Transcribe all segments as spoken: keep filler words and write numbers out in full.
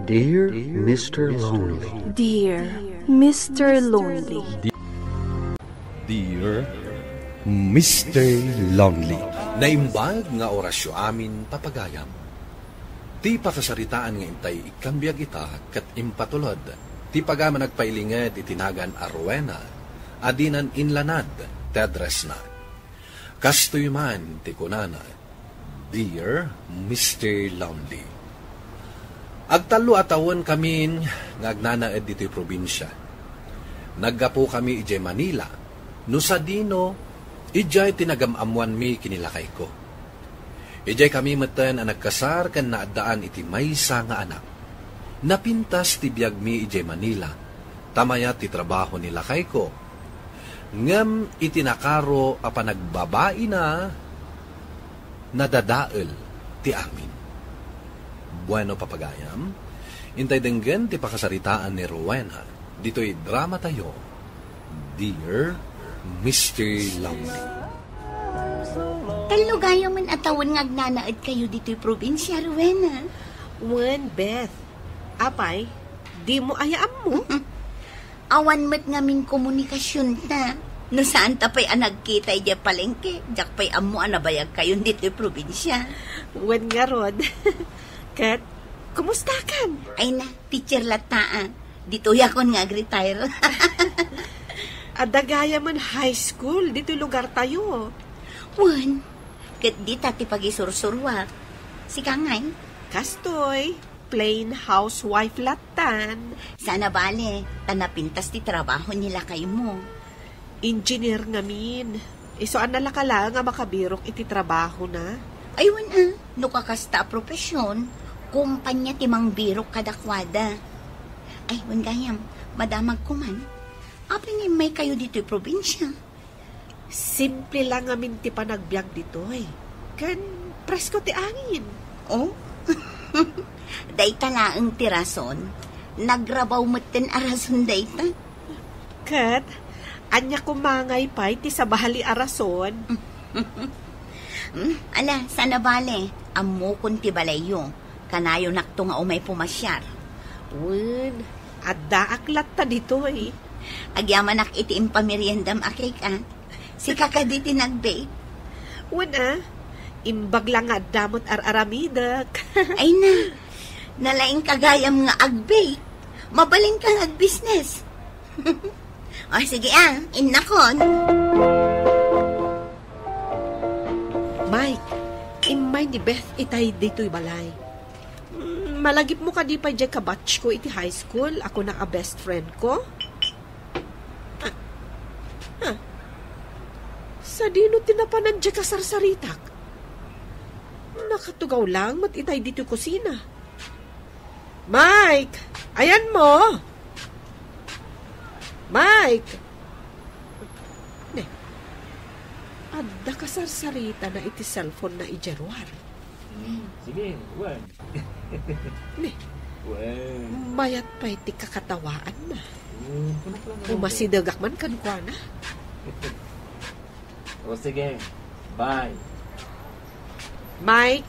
Dear Mister Lonely. Dear Mister Lonely. Dear Mister Lonely. Naimbag nga orasyo amin, papagayam. Ti pakasaritaan nga intay ikkambiag ita ket impatulod ti pagayam a nagpailinged iti nagan a Rowena a dinan inlanad ti addressna. Kastoy man ti kunana, "Dear Mister Lonely, agtallo a tawen kamin nga agnanaed ditoy probinsia. Naggapukami idiay Manila, no sadino, idiay ti nagam-ammoanmi ken ni lakayko. Idiay kami metten a nagkasar ken naaddaan iti maysa nga anak. Napintas ti biagmi idiay Manila, ta mayat ti trabaho ni lakayko. Ngem iti nakaro a panagbabaina, nadadael ti amin." Bueno, papagayam, intay denggen ti pakasaritaan ni Rowena ditoy dramatayo, Dear Mister Lonely. Tallo gayamen a tawen nga agnanaedkayo ditoy probinsia, Rowena. Wen, Beth. Apay, dimo aya ammo? Awan met ngamin komunikasionta. No saanta pay a nagkita idiay palengke, diak pay ammo a nabayagkayon ditoy probinsia. Wen ngarud. Ket, kumustakan? Ay na, teacher latta, a. Ditoyakon nga ag-retire. Adda gayamen high school ditoy lugartayo. Wen, ket dita ti pagisursuruak. Sika ngay? Kastoy, plain housewife lattan. Saan a bale, ta napintas ti trabaho ni lakaymo. Engineer ngamin. Isu a nalaka laeng a makabirok iti trabahona. Ay, wen a, no kakasta a profesion, kumpanya ti mangbirok kadakuada. Ay, wen gayam, madamagko man. Apay nga immaykayo ditoy probinsia? Simple lang ngamin ti panagbiag ditoy. Ken presko ti angin. Oh? Dayta laeng ti rason. Nagrabaw metten a rason dayta. Ket, ania koma ngay pay ti sabali a rason? Hmm, ala, saan a bale, ammokon ti balayyo. Kanayonakto nga umay pumasiar. Wen, addaak latta ditoy. Agyamanak iti impameriendam a cake, a. Sika kadi ti nag-bake? Wen, a. Imbag la nga adda met ar-aramidek. Ay na, nalaingka gayam nga ag-bake. Mabalinka nga ag-business. O, sige, a, innakon. Mike, immay ni Beth itay ditoy balay. Mm, malagipmo kadi pay diay kabatchko iti high school a kunak a best friendko? Ah, ah. Sadino ti napanan diay kasarsaritak? Nakatugaw lang met itay ditoy kusina. Mike! Ayanmo! Mike! Ne, adda kasarsaritana iti cellphone-na idiay ruar. Hmm, sige, wen. Ne, wen. Mayat pay ti kakatawaanna. Hmm, kunak lang. Umasidegak man kenkuana. O sige, bye. Mike?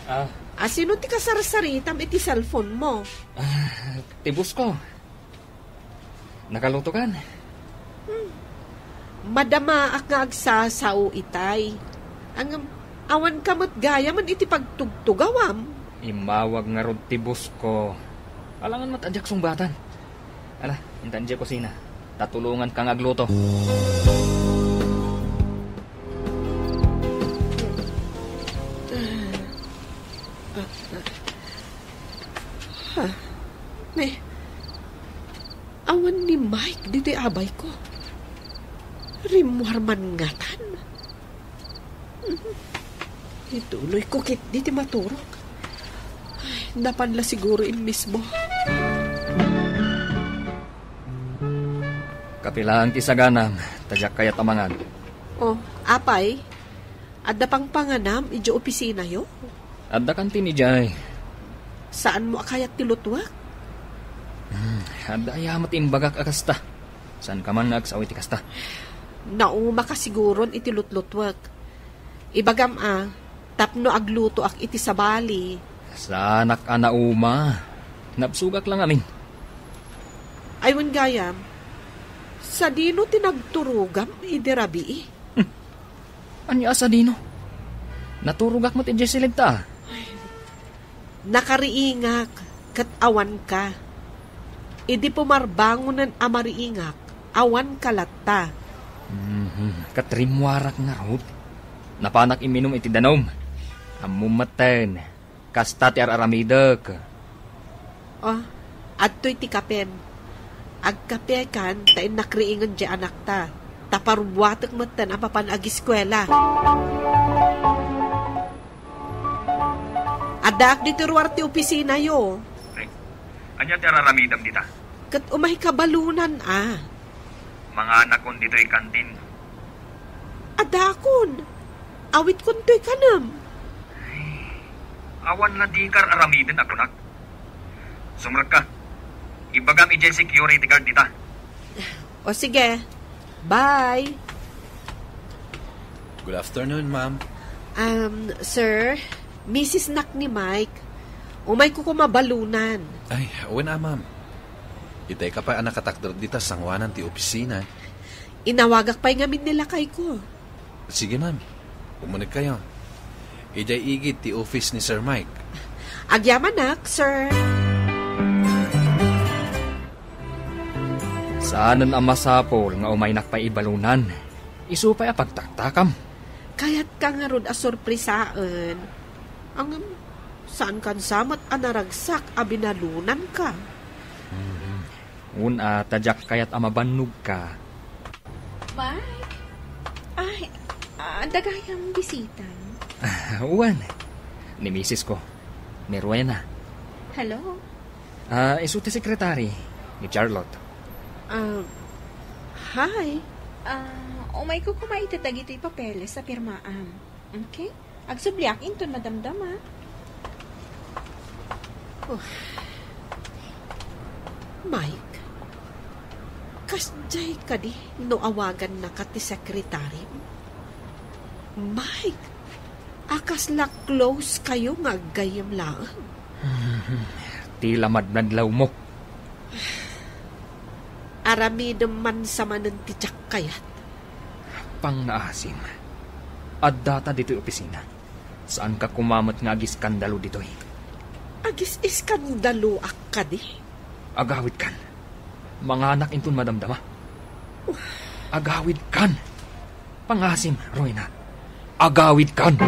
Ah? Asino ti kasarsaritam iti cellphone-mo? Ah, ti boss ko. Nakalutokan? Hmm. Madamaak nga agsasao itay. Ngem, awanka met gayamen iti pagtugtugawam. Immawag ngarud ti boss ko. Alangan met a diak sungbatan. Ala, intan diay kusina. Ta tulonganka nga agluto. Ha? Ne, awan ni Mike ditoy abayko. Rimmuar man ngatan. Ituloyko ketdi ti maturog. Ay, napan la siguro immismo. Kapilaang ti saganam, ta diak kayat a mangan. Oh, apay, adda pangpanganam idiay opisinayo? Adda kantin idiay. Saanmo a kayat ti lutuek? Hmm, adda aya met imbagak a kasta. Saanka man nga agsao iti kasta? Naumaka siguron iti lutlutuek. Ibagam a, tapno aglutoak iti sabali. Saanak a nauma. Nabsogak la ngamin. Ay, wen gayam, sadino ti nagturogam idi rabii? Hmm. Ania a sadino? Naturogak met idiay silibta. Nakariingak ket awanka. Idi pumarbangonen a mariingak, awanka latta. Mhm. Ket rimmuarak ngarud. Napanak imminum iti danum. Ammom metten, kasta ti ar-aramidek. Oh, adtoy ti kapem. Agkapekan ta innak riingen diay anakta. Ta parubbuatek metten a mapan agiskuela. Addaak ditoy ruar ti opisinayo. Ay, ania ti ar-aramidem dita? Ket umayka balunan a. Manganakon ditoy kantin. Adakon. Awitkon toy kanem. Awan la dika ar-aramiden a kunak. Sumrekka. Ibagam idiay security guard dita. O sige. Bye. Good afternoon, ma'am. Um, sir, misis nak ni Mike. Umayko koma balunan. Ay, wen a, ma'am. Itay ka pay a nakatakder dita sangoanan ti opisina. Inawagak pay ngamin ni lakayko. Sige, ma'am. Umunegkayo. Idiay igid ti office ni Sir Mike. Agyamanak, sir. Saanen a masapul nga umaynak pay ibalunan. Isu pay a pagtaktakam. Kayatka ngarud a sorpresaen. Ngem, saankan sa met a naragsak a binalunanka. Mhm. Wen a, ta diak kayat a mabannogka. Mike? Ay, adda gayam bisita. Wen, ni misis ko, ni Rowena. Hello? Ah, isu ti sekretary, ni Charlotte. Ah, hi. Ah, umayko koma ita dagitoy papeles a pirmaam. Okay? Agsubliak inton madamdama. Oh. Mike, kasdiay kadi no awagannaka ti sekretary? Mike, a kasla close kayo nga aggayyem laeng? Ti lamadmadlawmo. Aramidem man sa manen ti diak kayat. Pangnaasim, addata ditoy opisina. Saanka koma met nga agiskandalo ditoy. Agis-iskandaloak kadi? Agawidkan. Manganak inton madamdama. Agawidkan. Pangnaasim, Rowena. Agawidkan.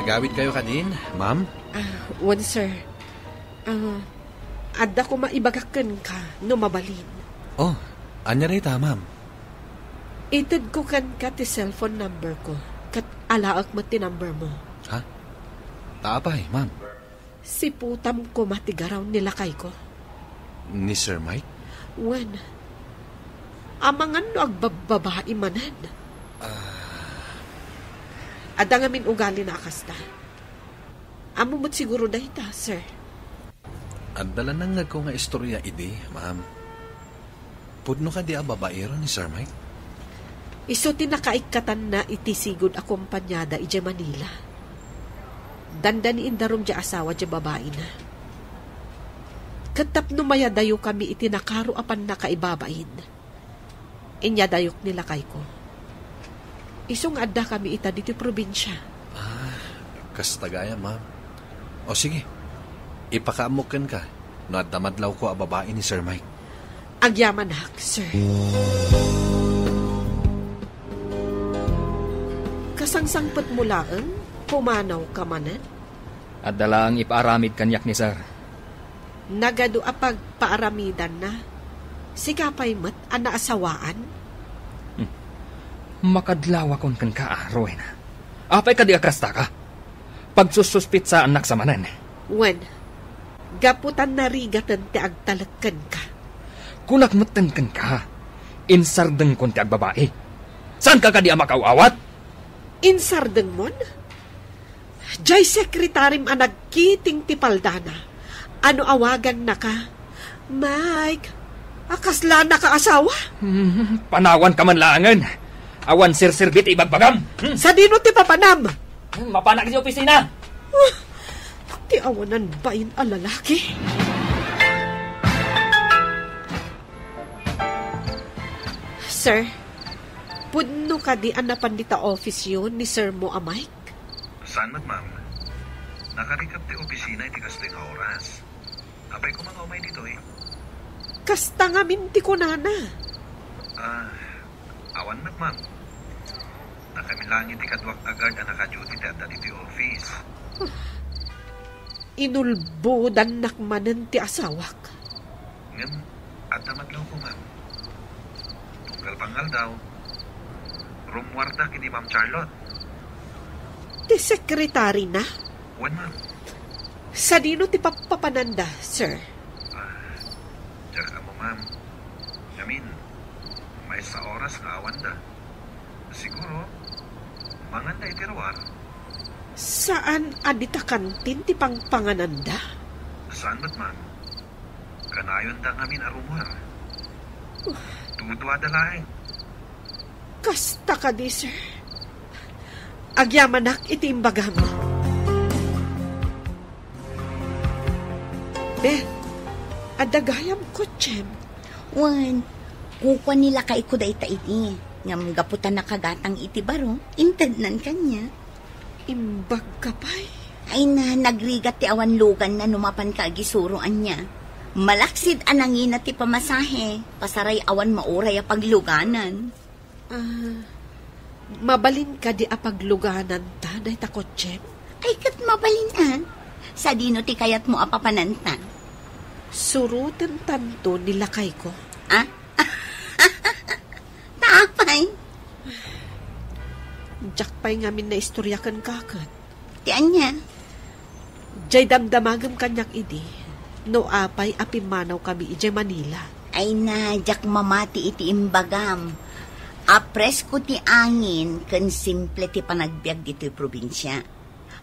Agawidkayo kadin, ma'am? Ah, wen, sir. Ah, adda koma ibagak kenka no mabalin. Oh, ania dayta, ma'am? Itedko kenka ti cellphone number ko, ket alaek met ti number mo. Ha? Ta apay, ma'am? Siputam koma ti garaw ni lakayko. Ni Sir Mike? Wen, amangan no agbabbabai manen. Ah. Adda ngamin ugalina a kasta. Ammom met siguro dayta, sir. Adda la nangngegko nga istoria idi, ma'am. Pudno kadi a babaero ni Sir Mike? Isu ti nakaikkatanna iti sigud a kompaniada idiay Manila. Dandani indarum ti asawa ti babaina. Ket tapno mayadayo kami iti nakaro a pannakaibabain, inyadayok ni lakayko. Isu nga addakami ita ditoy probinsia. Ah, kasta gayam, ma'am. O sige, ipakaammok kenka no adda madlawko a babai ni Sir Mike. Agyamanak, sir. Kasangsangpetmo laeng, pumanawka manen? Adda laeng ipaaramid kaniak ni sir. Nagadu a pagpaaramidanna. Sika pay met a naasawaan? Hmm. Makadlawakon kenka, a, Rowena. Apay kadi a kastaka? Pagsussuspitsaannak sa manen. Wen, gapu ta narigaten ti agtalek kenka. Kunak metten kenka, insardengkon ti agbabai. Saanka kadi a makaw-awat? Insardengmon? Jay sekretarim a nagkiting ti paldana. Ano awagannaka? Mike, a kasla nakaasawa? Hmm, panawanka man laengen. Awan serserbi ti ibagbagam. Hmm. Sadino ti papanam? Hmm, mapanak iti opisina. Uh, Ti awanan bain a lalaki. Sir, pudno kadi a napan dita office-yo ni sir mo a Mike? Saan met, ma'am. Nakarikep ti opisina iti kastoy nga oras. Apay koma nga umay ditoy? Kasta ngamin ti kunana. Ah, awan met, ma'am. Nakamilangi ti kaduak a guard a naka-duty ti adda ditoy office. Inulbodannak manen ti asawak. Ngem adda met law ko, ma'am. Tunggal pangaldaw, rummuarda ken ni Ma'am Charlotte. Ti sekretarina? Wen, ma'am. Sadino ti pappapananda, sir? Ah, diak ammo, ma'am. Ngamin, maysa oras nga awanda. Siguro, manganda iti ruar. Saan a dita kantin ti pangpangananda? Saan met, ma'am. Kanayonda ngamin a rummuar. Duduada laeng. Kasta kadi, sir. Agyamanak iti imbagam. Beth, adda gayam kotsem. Wen, kukua ni lakayko dayta idi. Ngem gapu ta nakagatang iti baro, intednan kaniak. Imbagka pay? Ay na, nagrigat ti awan luganna no mapanka agisuro ania. Malaksid a nangina ti pamasahe, pasaray awan mauray a pagluganan. Ah, mabalin kadi a paglugananta dayta kotsem? Ay, ket mabalin a. Sadino ti kayatmo a papananta? Surotentanto ni lakayko. Ah? Ta apay? Diak pay ngamin naistorya kenka ket. Ti ania? Jay damdamagem kaniak idi, no apay a pimmanawkami idiay Manila. Ay na, diak mamati iti imbagam. Apresko ti angin ken simple ti panagbiag ditoy probinsia.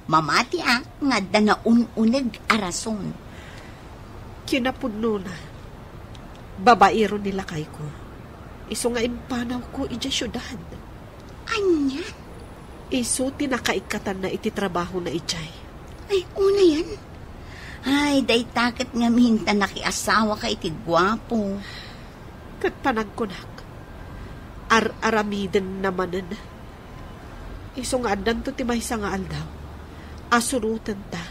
Mamati a nga adda naun-uneg a rason. Kinapudnona, babaero ni lakayko. Isu nga impanawko idiay siudad. Ania? Isu ti nakaikkatanna iti trabahona idiay. Ay, unayan. Ay, dayta ket ngamin ta nakiasawaka iti guapo. Ket panagkunak, ar-aramidenna manen. Isu nga addanto ti maysa nga aldaw a surotenta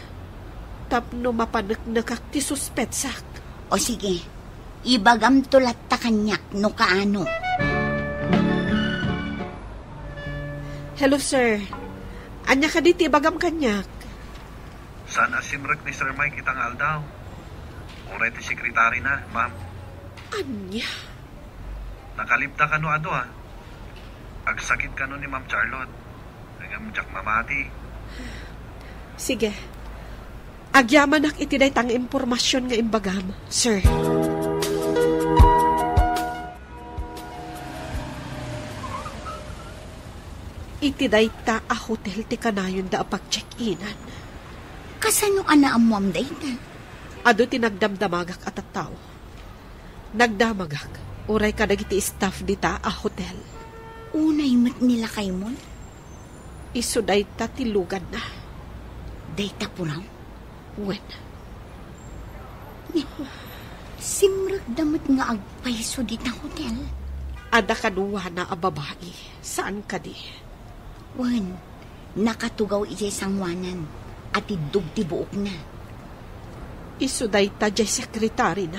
tapno mapaneknekak ti suspetsak. O sige, ibagamto latta kaniak no kaano. Hello, sir. Ania kadi ti ibagam kaniak? Saan a simrek ni Sir Mike ita nga aldaw? Uray ti sekretarina, ma'am. Ania? Nakalibda kano adu a? Agsakit kano ni Ma'am Charlotte? Ngem diak mamati. Sige. Agyamanak iti dayta nga impormasion nga imbagam, sir. Iti dayta a hotel ti kanayonda a pag-check-inan. Kasano a naammuam dayta? Adu ti nagdamdamagak a tattao. Nagdamagak, uray kadagiti staff dita a hotel. Unay met ni lakaymon? Isu dayta ti luganna. Dayta puraw? Wen. Simrekda met nga agpayso dita hotel. Adda kaduana a babai, saan kadi? Wen, nakatugaw idiay sangoanan a tiddog ti buokna. Isu dayta diay sekretarina.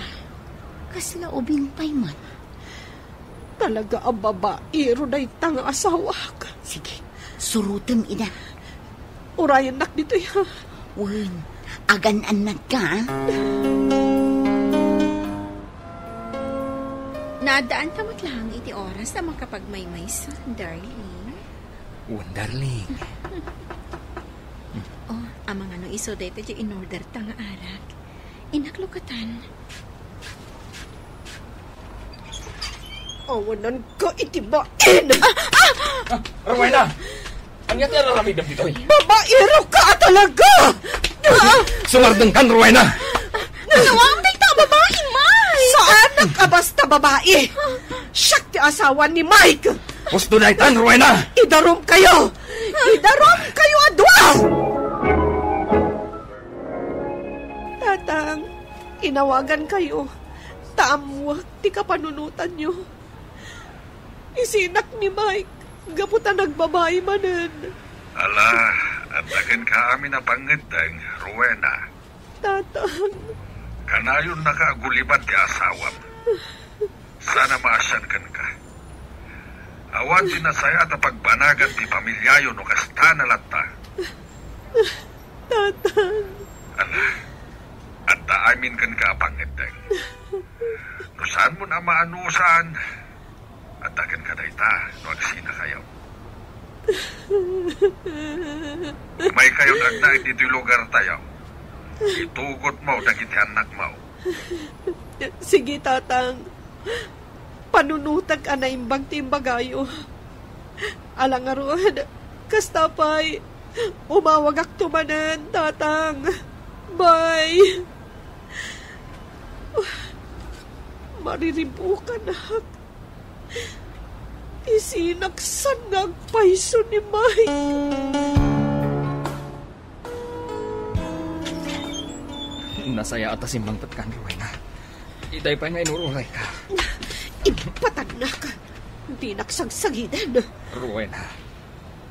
Kasla ubing pay man. Talaga a babaero dayta nga asawak. Sige, surotem ida. Urayennak ditoy, ha? Wen, agan-annadka, a? Naaddaanta met laeng iti oras a makapagmaymaysa, darling. Wen, darling. Oh, amangan no isu dayta diay in-orderta nga arak. Innak lukatan. Awananka iti bain! Ah, Rowena! Ania ti ar-aramidem ditoy? Babaeroka a talaga! Sumardengkan, Rowena! Nalawang dayta a babai, Mike! Saanak a basta babai! Siak ti asawa ni Mike! Husto daytan, Rowena! Idarumkayo! Idarumkayo a dua! Tinawagankayo, ta ammoak ti kapanunotanyo. Isinak ni Mike, gapu ta nagbabai manen. Ala, adda kenka amin a pangngeddeng, Rowena. Tatang. Kanayonnaka a gulibat ti asawam. Saan a maasian kenka. Awan ti nasayaat a pagbanagan ti pamiliayo no kasta na latta. Tatang. Ala, adda amin kenka a pangngeddeng. No saanmon a maanusan, adda kenka dayta no agsinakayo. Umaykayon agnaed ditoy lugartayo. Itugotmo dagiti annakmo. Sige, Tatang. Panunotek a naimbag ti imbagayo. Ala ngarud, kasta pay, umawagakto manen, Tatang. Bye. Mariribukanak. Isinak saan nga agpayso ni Mike. Nasayaat a simmangpetkan, Rowena. Itay pay nga inururayka. Impatannak. Dinak sagsagiden. Rowena,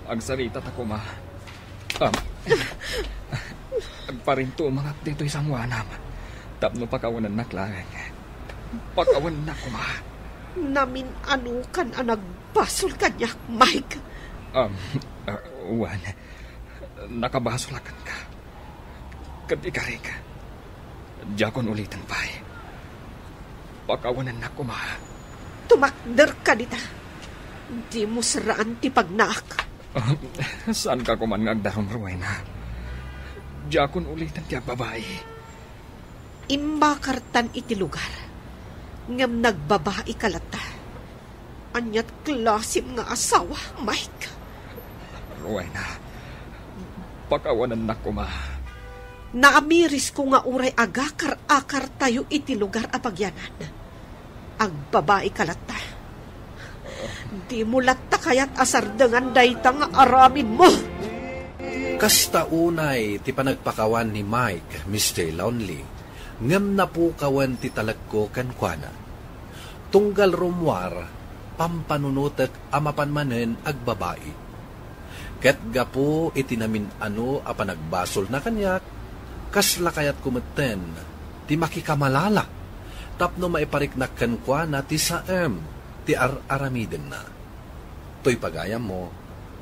agsarita ta koma. Um, agparintumangak ditoy sangoanam. Tapno pakawanennak laeng. Pakawanennak koma. Namin-anokan a nagbasol kaniak, Mike. Um, uh, wen, nakabasolak kenka. Ket ikarik, diakon uliten pay. Pakawanennak koma. Tumakderka dita. Dimo serraan ti pagnaak. Ah, saanka koman nga agdarum, Rowena? Diakon uliten ti agbabai. Immakartan iti lugar, ngem nagbabaika latta. Ania ti klasim nga asawa, Mike? Rowena, pakawanennak koma. Naamirisko nga uray agakar-akartayo iti lugar a pagyanan. Agbabaika latta. Dimo latta kayat a sardengan dayta nga aramidmo. Kasta unay ti panagpakawan ni Mike, Mister Lonely, ngem napukawen ti talekko kenkuana. Tunggal rummuar, pampanunotek a mapan manen agbabai. Ket gapu iti namin-ano a panagbasolna kaniak, kasla kayatko metten ti makikamalala tapno maipariknak kenkuana ti saem ti ar-aramidenna. Toy pagayammo,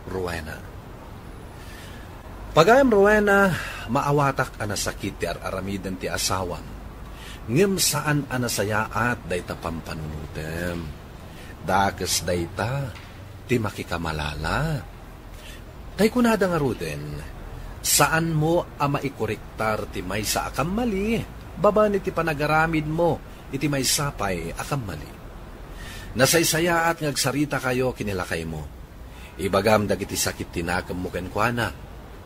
Rowena. Pagayam, Rowena, maawatak a nasakit ti ar-aramiden ti asawam. Ngem saan a nasayaat dayta pampanunotem. Dakes dayta ti makikamalala. Tay kunada ngaruden, saanmo a maikorektar ti maysa a kammali babaen iti panagaramidmo iti maysa pay a kammali. Nasaysayaat nga agsaritakayo ken ni lakaymo. Ibagam dagiti sakit ti nakemmo kenkuana,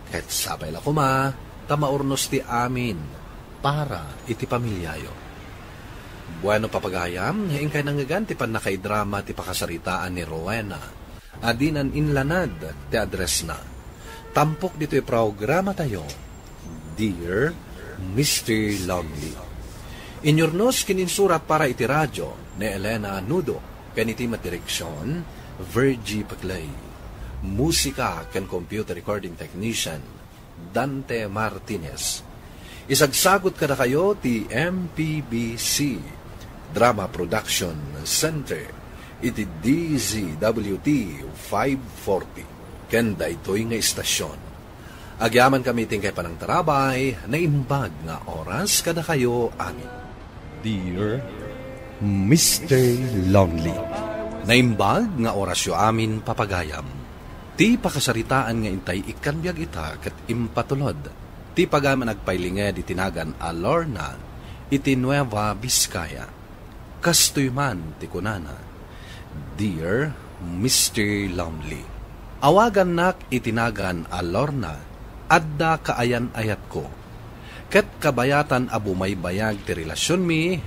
ket sapay la koma ta maurnos ti amin para iti pamiliayo. Bueno, papagayam, inkay nangngegan ti pannakaidrama ti pakasaritaan ni Rowena a dinan inlanad ti addressna. Tampok ditoy programatayo, Dear Mister Lonely. Inyurnos ken insurat para iti radio ni Elena Nudo, ken iti met direksion, Virgie Paclay. Musika ken computer recording technician, Dante Martinez. Isagsagut kadakayo ti M P B C Drama Production Center iti D Z W T five forty ken daytoy nga istasyon. Agyamankami ti inkay panangtarabay, naimbag nga oras kadakayo amin. Dear Mister Lonely. Naimbag nga orasyo amin, papagayam. Ti pakasaritaan nga intay ikkan biag ita ket impatulod ti pagayam a nagpailinged iti nagan a Lorna iti Nueva Vizcaya. Kastoy man ti kunana, Dear Mister Lonely. Awagannak iti nagan a Lorna, adda kaayan-ayatko. Ket kabayatan a bumaybayag ti relasionmi,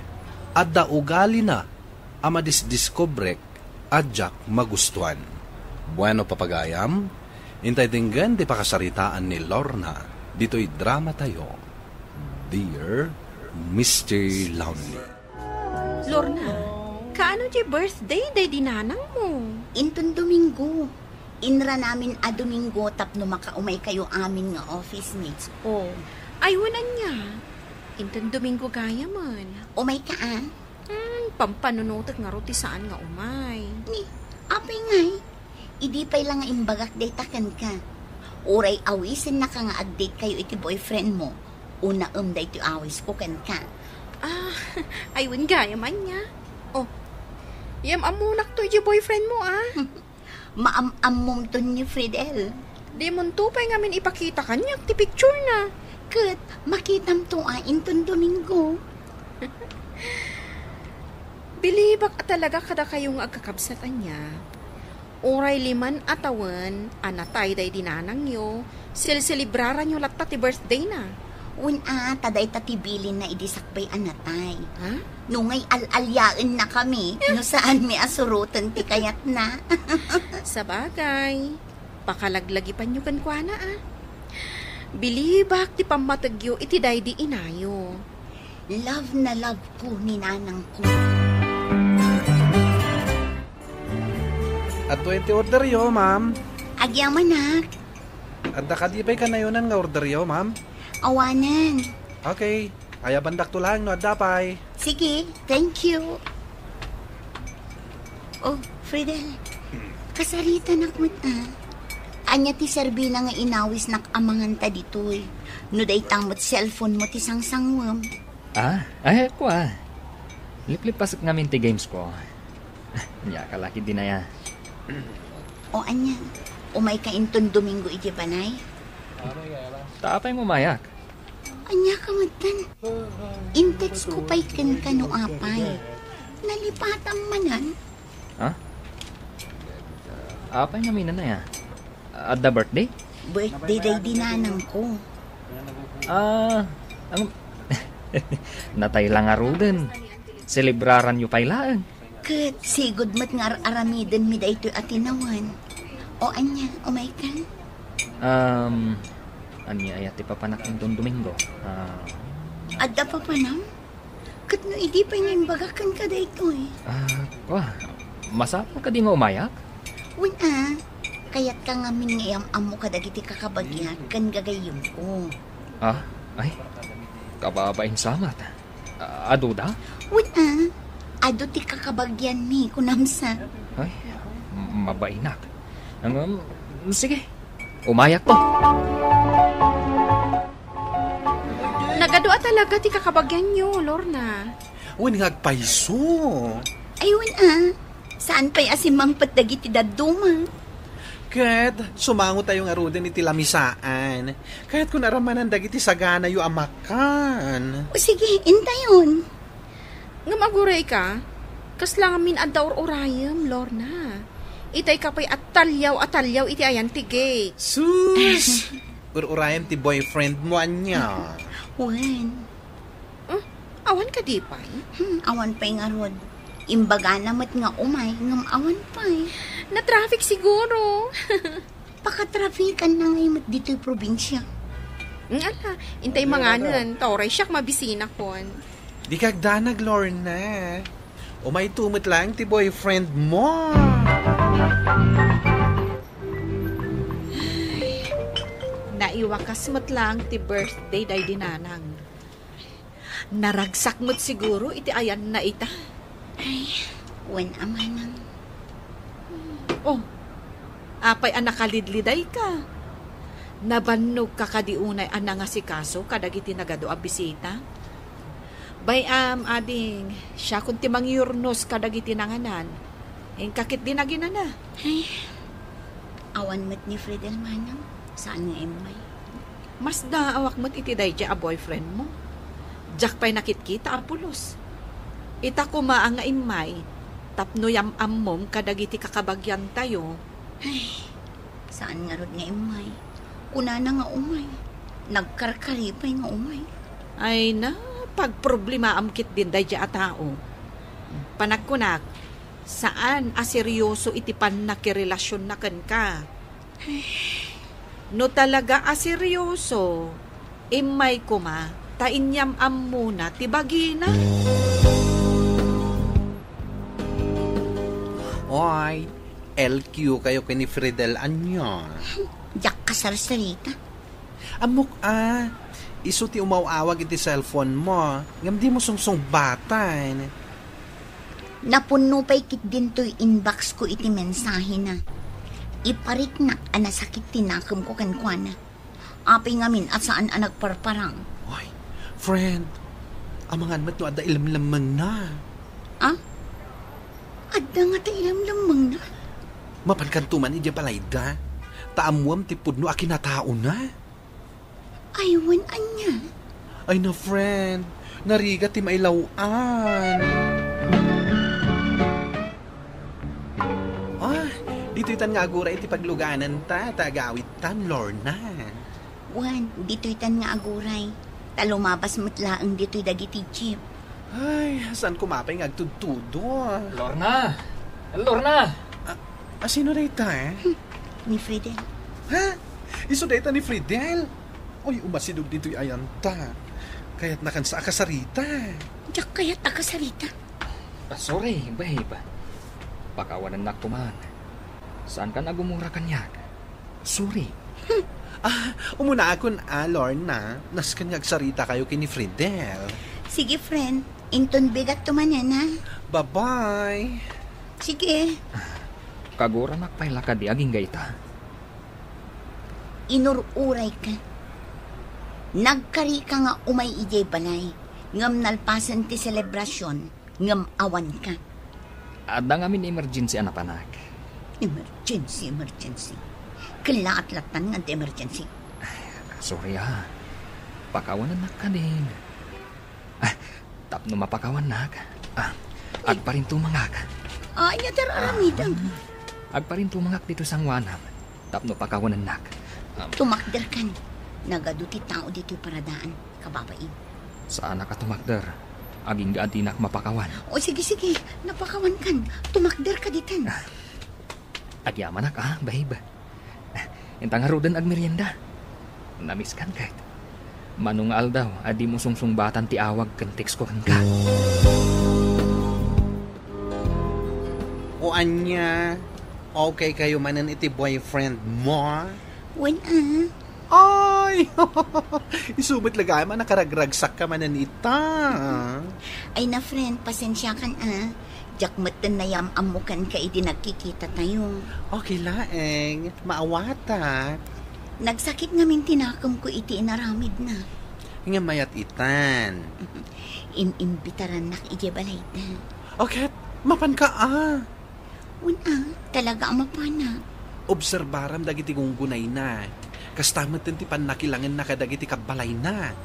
adda ugalina a madisdiskubrek a diak magustuan. Bueno, papagayam, intay denggen ti pakasaritaan ni Lorna ditoy dramatayo, Dear Mister Lonely. Lorna, kaano ti birthday daydi nanangmo? Inton Domingo. Inranamin a Domingo tapno makaumay kayo amin nga office mates. Oh, ay, wen ania? Inton Domingo gayamen. Umay ka, ah? Hmm, pampanunotek ngarud ti saan nga umay. Ni, apay ngay? Idi pay la nga imbagak dayta kenka. Uray awisennaka nga ag-date kayo iti boyfriend mo, unaem daytoy awisko kenka. Ah, ay, wen gayam ania. Oh, yam-ammonak to iti boyfriend mo, ah. Maam-ammomton ni Fridel. Dimonto pay ngamin ipakita kaniak ti picture na. Ket makitamto a inton Domingo. Bilibak a talaga kadakayo nga agkakabsat ania. Uray liman a tawen a natay daydi nanangyo, selselebraranyo latta ti birthday na. Wen a, ta dayta ti bilinna idi sakbay a natay. Ha? No ngay al-aliaenna kami, no saanmi a suroten ti kayatna. Sabagay, pakalaglagipanyo kenkuana, ah. Bilibak ti pammategyo iti daydi inayo. Love na love ko ni nanangko. Adtoy ti orderyo, ma'am. Agyamanak. Adda kadi pay kanayonan nga orderyo, ma'am? Awanen. Okay. Ayabandakto laeng no adda pay. Sige, thank you. Oh, Fridel, kasaritanak met, ah. Ania ti serbina nga inawisnak a manganta ditoy? No dayta met cellphone mo ti sangsangwem. Ah, ay, kua. Liplipasek ngamin ti games ko. Ania ka la ketdin aya? O ania, umay ka inton Domingo iti banay? Ta apay mo umayak? Ania ka metten? In-text ko pay kenka no apay. Nalipatam manen? Ha? Apay ngamin aya? Adda birthday? Birthday daydi nanangko. Ah, ang natay la ngaruden. Selebraranyo pay laeng. Ket sigud met nga ar-aramidenmi daytoy a tinawen. O ania, umay ka? Um, ania aya ti papanak inton Domingo? Ah. Adda papanam? Ket no idi pay nga imbagak kenka daytoy? Ah, kua, masapul kadi nga umayak? Wen a, kayatka ngamin nga iyam-ammo kadagiti kakabagiak ken gagayyemko. Ah, ay, kababain sa met. Ah, adu da? Wen a, adu ti kakabagianmi, kunam sa. Ay, m-, mabainak. Ngem, sige, umayak to. Nagadu a talaga ti kakabagianyo, Lorna. Wen nga agpayso. Ay, wen a. Saan pay a simmangpet dagiti dadduma? Ket sumangotayo ngaruden iti lamisaan. Kayatko nga aramanan dagiti saganayo a makan. O sige, intayon. Ngem aguray ka, kasla ngamin adda ur-urayem, Lorna. Itay ka pay a taliaw a taliaw iti ayan ti gate. Sus! Ur-urayem ti boyfriend mo, ania? Wen. Hmm? Awan kadi pay? Hmm, awan pay ngarud. Imbagana met nga umay, ngem awan pay. Na-traffic siguro. Pakatrafikan na ngay met ditoy probinsia. Ala, intay manganen, ta uray siak mabisinakon. Dika agdanag, Lorna. Umayto met laeng ti boyfriend mo. Naiwakas met laeng ti birthday daydi nanang. Naragsak met siguro iti ayanna ita. Ay, wen a manang. Oh, apay a nakalidlidayka? Nabannogka kadi unay a nangasikaso kadagiti nagadu a bisita? Bay-am, ading, siakon ti mangyurnos kadagiti nanganan. Inka ketdi naginana. Ay, awan met ni Fridel manang, saan nga immay. Masdaawak met iti daydiay a boyfriend mo. Diak pay nakitkita a pulos. Ita koma a nga immay, tapno yam-ammom kadagiti kakabagiantayo. Ay, saan ngarud nga immay. Kunana nga umay. Nagkarkari pay nga umay. Ay na, pagproblemaam ketdin daydiay a tao. Panagkunak, saan a serioso iti pannakirelasionna kenka. No talaga a serioso, immay koma, Ta inyam-ammona ti bagina. Oy, L Q kayo ken ni Fridel ania? Diak kasarsarita. Ammok a, isu ti umaw-awag iti cellphone mo, ngem dimo sungsungbatan. Napunno pay ketdin toy inbox ko iti mensahena. Ipariknak a nasakit ti nakemko kenkuana. Apay ngamin a saan a nagparparang? Oy, friend, amangan met no adda ilemlemmengna. Ah? Adda ngata ilemlemmengna? Mapankanto man idiay balayda, ta ammoam ti pudno a kinataona. Ay, wen ania? Ay na, friend, narigat ti mailaw-an. Ah, ditoy tan nga aguray ti paglugananta, ta agawidtan, Lorna. Wen, ditoy tan nga aguray. Ta lumabas met laeng ditoy dagiti jeep. Ay, saan koma pay nga agtudtudo? Lorna! Lorna! Ah, asino dayta, eh? Hmm, ni Fridel. Ha? Isu dayta ni Fridel? Oy, umasidog ditoy ayanta. Kayatna kansa a kasarita. Diak kayat a kasarita. Ah, sorry, babe. Pakawanennak koma. Saankan a gumura kaniak. Sorry. Ah, umunaakon a, Lorna. Nasken nga agsaritakayo ken ni Fridel. Sige, friend. Inton bigatto manen, ha? Bye-bye. Sige. Kaguranak pay la kadi agingga ita. Inur-urayka. Nagkarika nga umay idiay balay, ngem nalpasen ti selebrasion, ngem awanka. Adda ngamin emergency a napanak. Emergency, emergency. Kellaat lattan nga adda emergency. Sorry, ah. Pakawanennak kadin. Ah, tapno mapakawannak. Ah, agparintumangak. Ania ti ar-aramidem? Ah, agparintumangak ditoy sangoanam. Tapno pakawanennak. Ah, tumakderkan. Nagadu ti tao ditoy paradaan. Kababain. Saanak a tumakder. Agingga a dinak mapakawan. O, sige, sige. Napakawankan. Tumakderka ditan. Ah. Agyamanak, ah, babe. Ah, inta ngaruden agmerienda. Namiskan ket. Mano nga aldaw a dimo sungsungbatan ti awag ken text ko kenka. O ania, okay kayo manen iti boyfriend mo? Wen, ah. Ay! Isu met la gayam a nakaragragsakka manen ita. Ay na, friend, pasensiakan, ah. Diak metten nayam-ammo kenka idi nagkikitatayo. Okay laeng, maawatak. Nagsakit ngamin ti nakemko iti inaramidna. Ngem mayat itan. In-imbitarannak idiay balayda. O ket, mapanka a. Wen a, talaga a mapanak. Obserbaram dagiti gunggunayna. Kasta metten ti pannakilangenna kadagiti kabbalayna.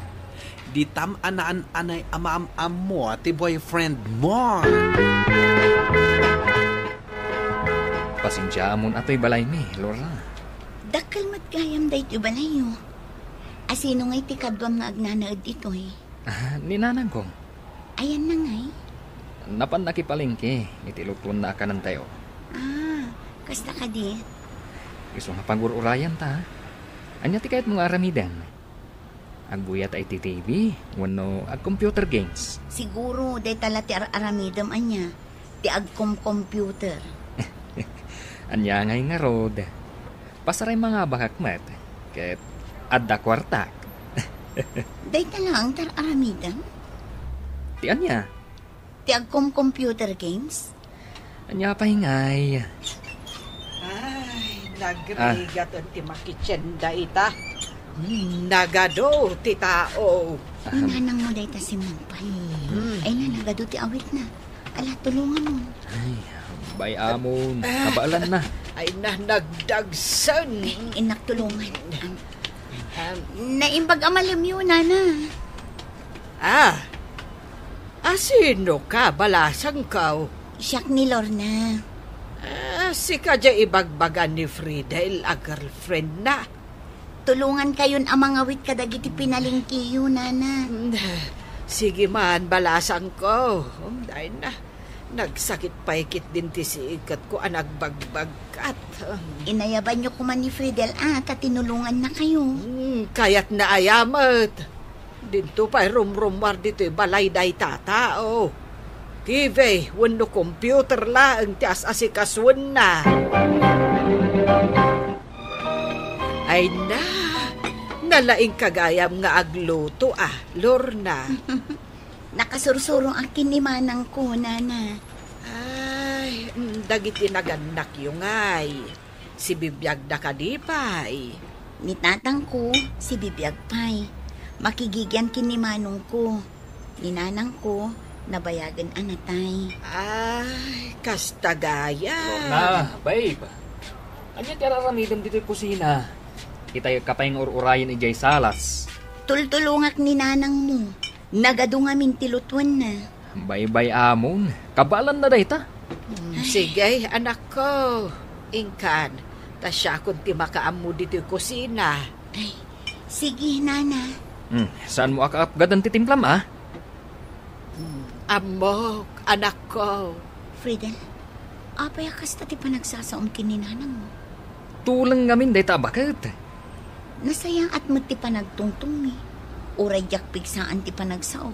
Ditam a naan-anay a maam-ammo ti boyfriend mo. Pasensiaamon a toy balaymi, Lorna. Dakkel met gayam daytoy balayyo. Asino ngay ti kaduam nga agnanaed ditoy? Ah, ni nanangko. Ayanna ngay? Napan nakipalengke iti lutuenna a kanentayo. Ah, kasta kadi? Isu nga pagur-urayanta. Ania ti kayatmo nga aramiden? Agbuyat iti T V wenno ag-computer games? Siguro, dayta la ti ar-aramidem ania, ti agkom-computer. Ania ngay ngarud? Pasaray mangabakak met, ket adda kuartak. Dayta laeng ti ar-aramidem? Ti ania? Ti agkom-computer games? Ania pay ngay? Ay, nagrigat ti makitienda ita. Hmm, nagadu ti tao. Ni nanangmo dayta si Mangpay. Hmm. Ay na, nagadu ti awitna. Ala, tulonganmon. Ay, bay-amon. Ah. Kabaelanna. Ay na, nagdagsen. Ay, innak, tulongan. Am, am, naimbag a malemyo, nana. Ah, asino ka, balasangko? Siak ni Lorna. Ah, sika diay ibagbaga ni Fridel a girlfriendna. Tulongankayon a mangawit kadagiti pinalengkeyo, nana. Sige man, balasangko. Um, dayna. Nagsakit pay ketdin ti siketko a nagbagbagkat. Inayabanyo koma ni Fridel a ta tinulongannakayo. Hmm, kayatna aya met. Dinto pay rumrumuar ditoy balay dayta a tao. T V wenno computer laeng ti as-asikasuenna. Ay na, nalaing ka gayam nga agluto, a, Lorna. Nakasursuroak ken ni manangko, nana. Ay, mm, dagiti nagannakyo ngay, sibibiagda kadi pay? Ni tatangko, sibibiag pay. Makigigian ken ni manongko. Ni nanangko, nabayagen a natay. Ay, kasta gayam. Lorna, babe. Ania ti ar-aramidem ditoy kusina? Itayekka pay nga ur-urayen idiay salas. Tultulongak ni nanangmo. Nagadu ngamin ti lutuenna. Baybay-amon. Kabaelanna dayta. Mm, sige, anakko. Inkan, ta siakon ti makaammo ditoy kusina. Ay, sige, nana. Hmm, saanmo a kaapgadan ti timplam, a? Hmm, ammok, anakko. Fridel, apay a kasta ti panagsasaom ken ni nanangmo? Tuleng ngamin dayta a baket. Nasayaat met ti panagtungtongmi. Uray diak pigsaan ti panagsao.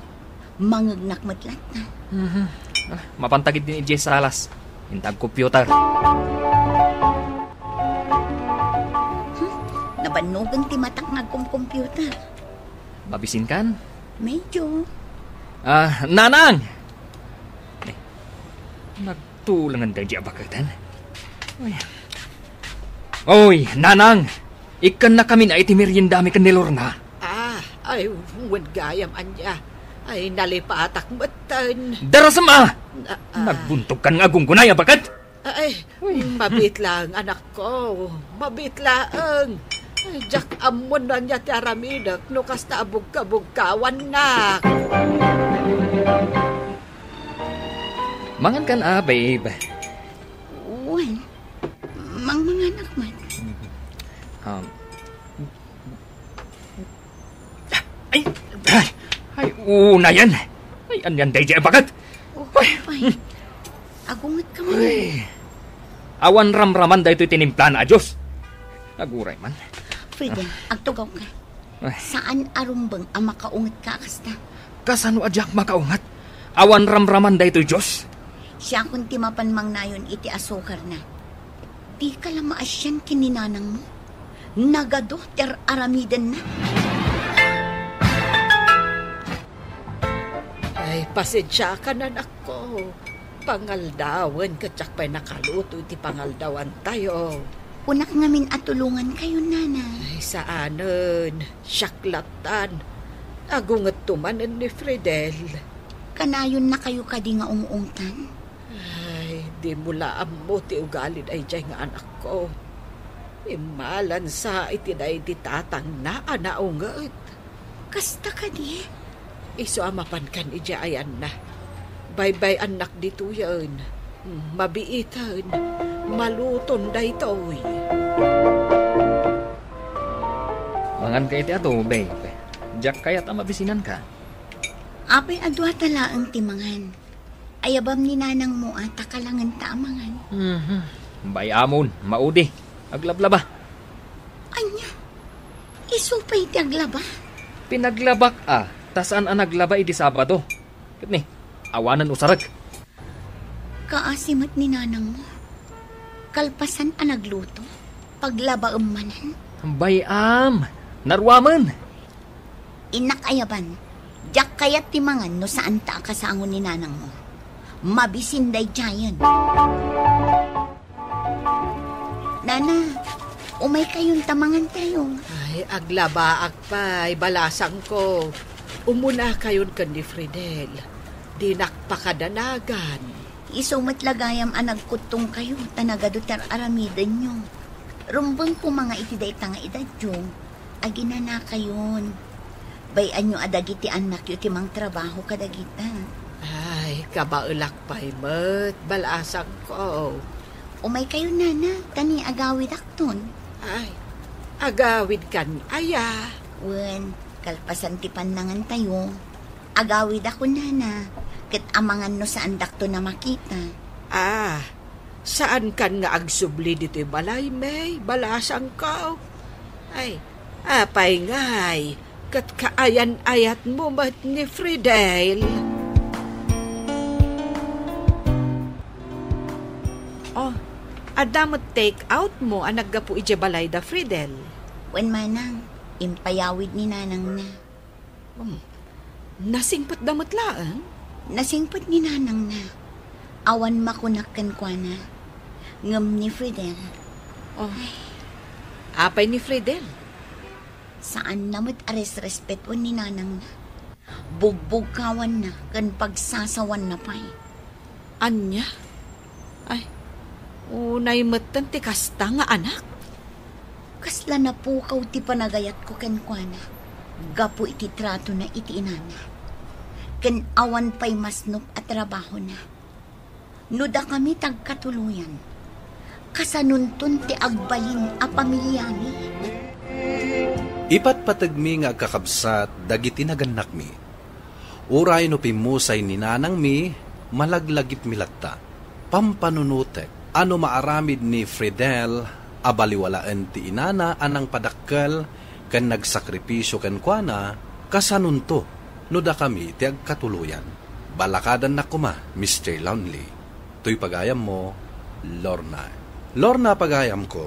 Mangegnak met latta. Mhm. Ah, mapanta ketdin idiay salas. Inta agcomputer. Hmm? Nabannogen ti matak nga agcomputer. Mabisinkan? Medyo. Ah, Nanang! Eh, nagtulengen daydi a baketen. Oy. Oy, Nanang! Ikkannakamin a iti meriendami ken ni Lorna. Ah, ay, wen gayam ania. Ay, nalipatak metten. Darasem a! Ah, ah. Nagbuntogkan nga agunggunay a baket! Ay, uy, mabiit laeng, anakko. Mabiit laeng. Ay, diak ammo no ania ti aramidek no kasta a bugkabugkawannak. Mangankan a, babe? Wen, mangmanganak met. Um, Ay, ay, ay, unayen. Ay, anian daydi a baket? Oh, ay, ay. Agungetka man. Ay. Awan ramraman daytoy tinimplana a juice. Aguray man. Fridel, agtugawka. Ay. Saan a rumbeng a makaungetka a kasta. Kasano a diak makaunget? Awan ramraman daytoy juice? Siakon ti mapan mangnayon iti asukarna. Dika la maasian ken ni nanangmo. Nagadu ti ar-aramidenna. Ay, pasensiakan, anakko. Pangaldawen ket diak pay nakaluto iti pangaldawantayo. Kunak ngamin a tulongankayo, nana. Ay, saanen. Siak lattan. Agungetto manen ni Fridel. Kanayonnakayo kadi nga ung-ungtan? Ay, dimo la ammo ti ugalin daydiay nga anakko. Immalansa iti daydi tatangna a naunget. Kasta kadi? Isu a mapankan idiay ayanna. Baybay-annak ditoyen. Mabiiten. Maluton daytoy. Manganka iti adu, babe. Diak kayat a mabisinanka. Apay a duata laeng ti mangan? Ayabam ni nanangmo a ta kalangenta a mangan. Mhm. Bay-amon, maudi. Aglablaba. Ania? Isu pay ti aglaba? Pinaglabak a, ta saan a naglaba idi Sabado. Ket ni, awanen usarek. Kaasi met ni nanangmo. Kalpasan a nagluto, paglabaem manen. Bay-am, naruamen. Innak ayaban, diak kayat ti mangan no saanta a kasango ni nanangmo. Mabisin daydiayen. Nana, umaykayon ta mangantayo. Ay, aglabaak pay, balasangko. Umunakayon ken ni Fridel. Dinak pakadanagan. Isu met la gayam a nagkuttongkayo, ta nagadu ti ar-aramidenyo. Rumbeng koma nga iti dayta nga edadyo, aginanakayon. Bay-anyo a dagiti annakyo ti mangtrabaho kadagita. Ay, kabaelak pay met, balasangko. Umaykayo, nana, ta ni agawidakton. Ay, agawidkan aya? Wen, kalpasan ti pannangantayo, agawidakon, nana, ket amangan no saandakton a makita. Ah, saankan nga agsubli ditoy balaymi, balasangko? Ay, apay ngay, Ket kaayan-ayatmo met ni Fridel. Oh, adda met take out mo a naggapu idiay balay da Fridel. Wen manang, impayawid ni nanangna. Hmm. Nasingpetda met laeng? Nasingpet ni nanangna. Awan makunak kenkuana. Ngem ni Fridel. Oh. Ay. Apay ni Fridel? Saanna met a resrespetuen ni nanangna. Bugbugkawanna ken pagsasawanna pay. Ania? Ay, unay metten ti kasta nga anak. Kasla napukaw ti panagayatko kenkuana gapu iti tratona iti inana. Ken awan pay masnop a trabahona. No dakami ti agkatuloyan, kasanonton ti agbalin a pamiliami? Ipatpategmi nga agkakabsat dagiti nagannakmi. Uray no pimmusay ni nanangmi, malaglagipmi latta. Pampanunotek a no maaramid ni Fridel a baliwalaen ti inana a nangpadakkel ken nagsakripisio kenkuana, kasanonto no dakami ti agkatuloyan. Balakadannak koma, Mister Lonely. Toy pagayammo, Lorna. Lorna, pagayamko,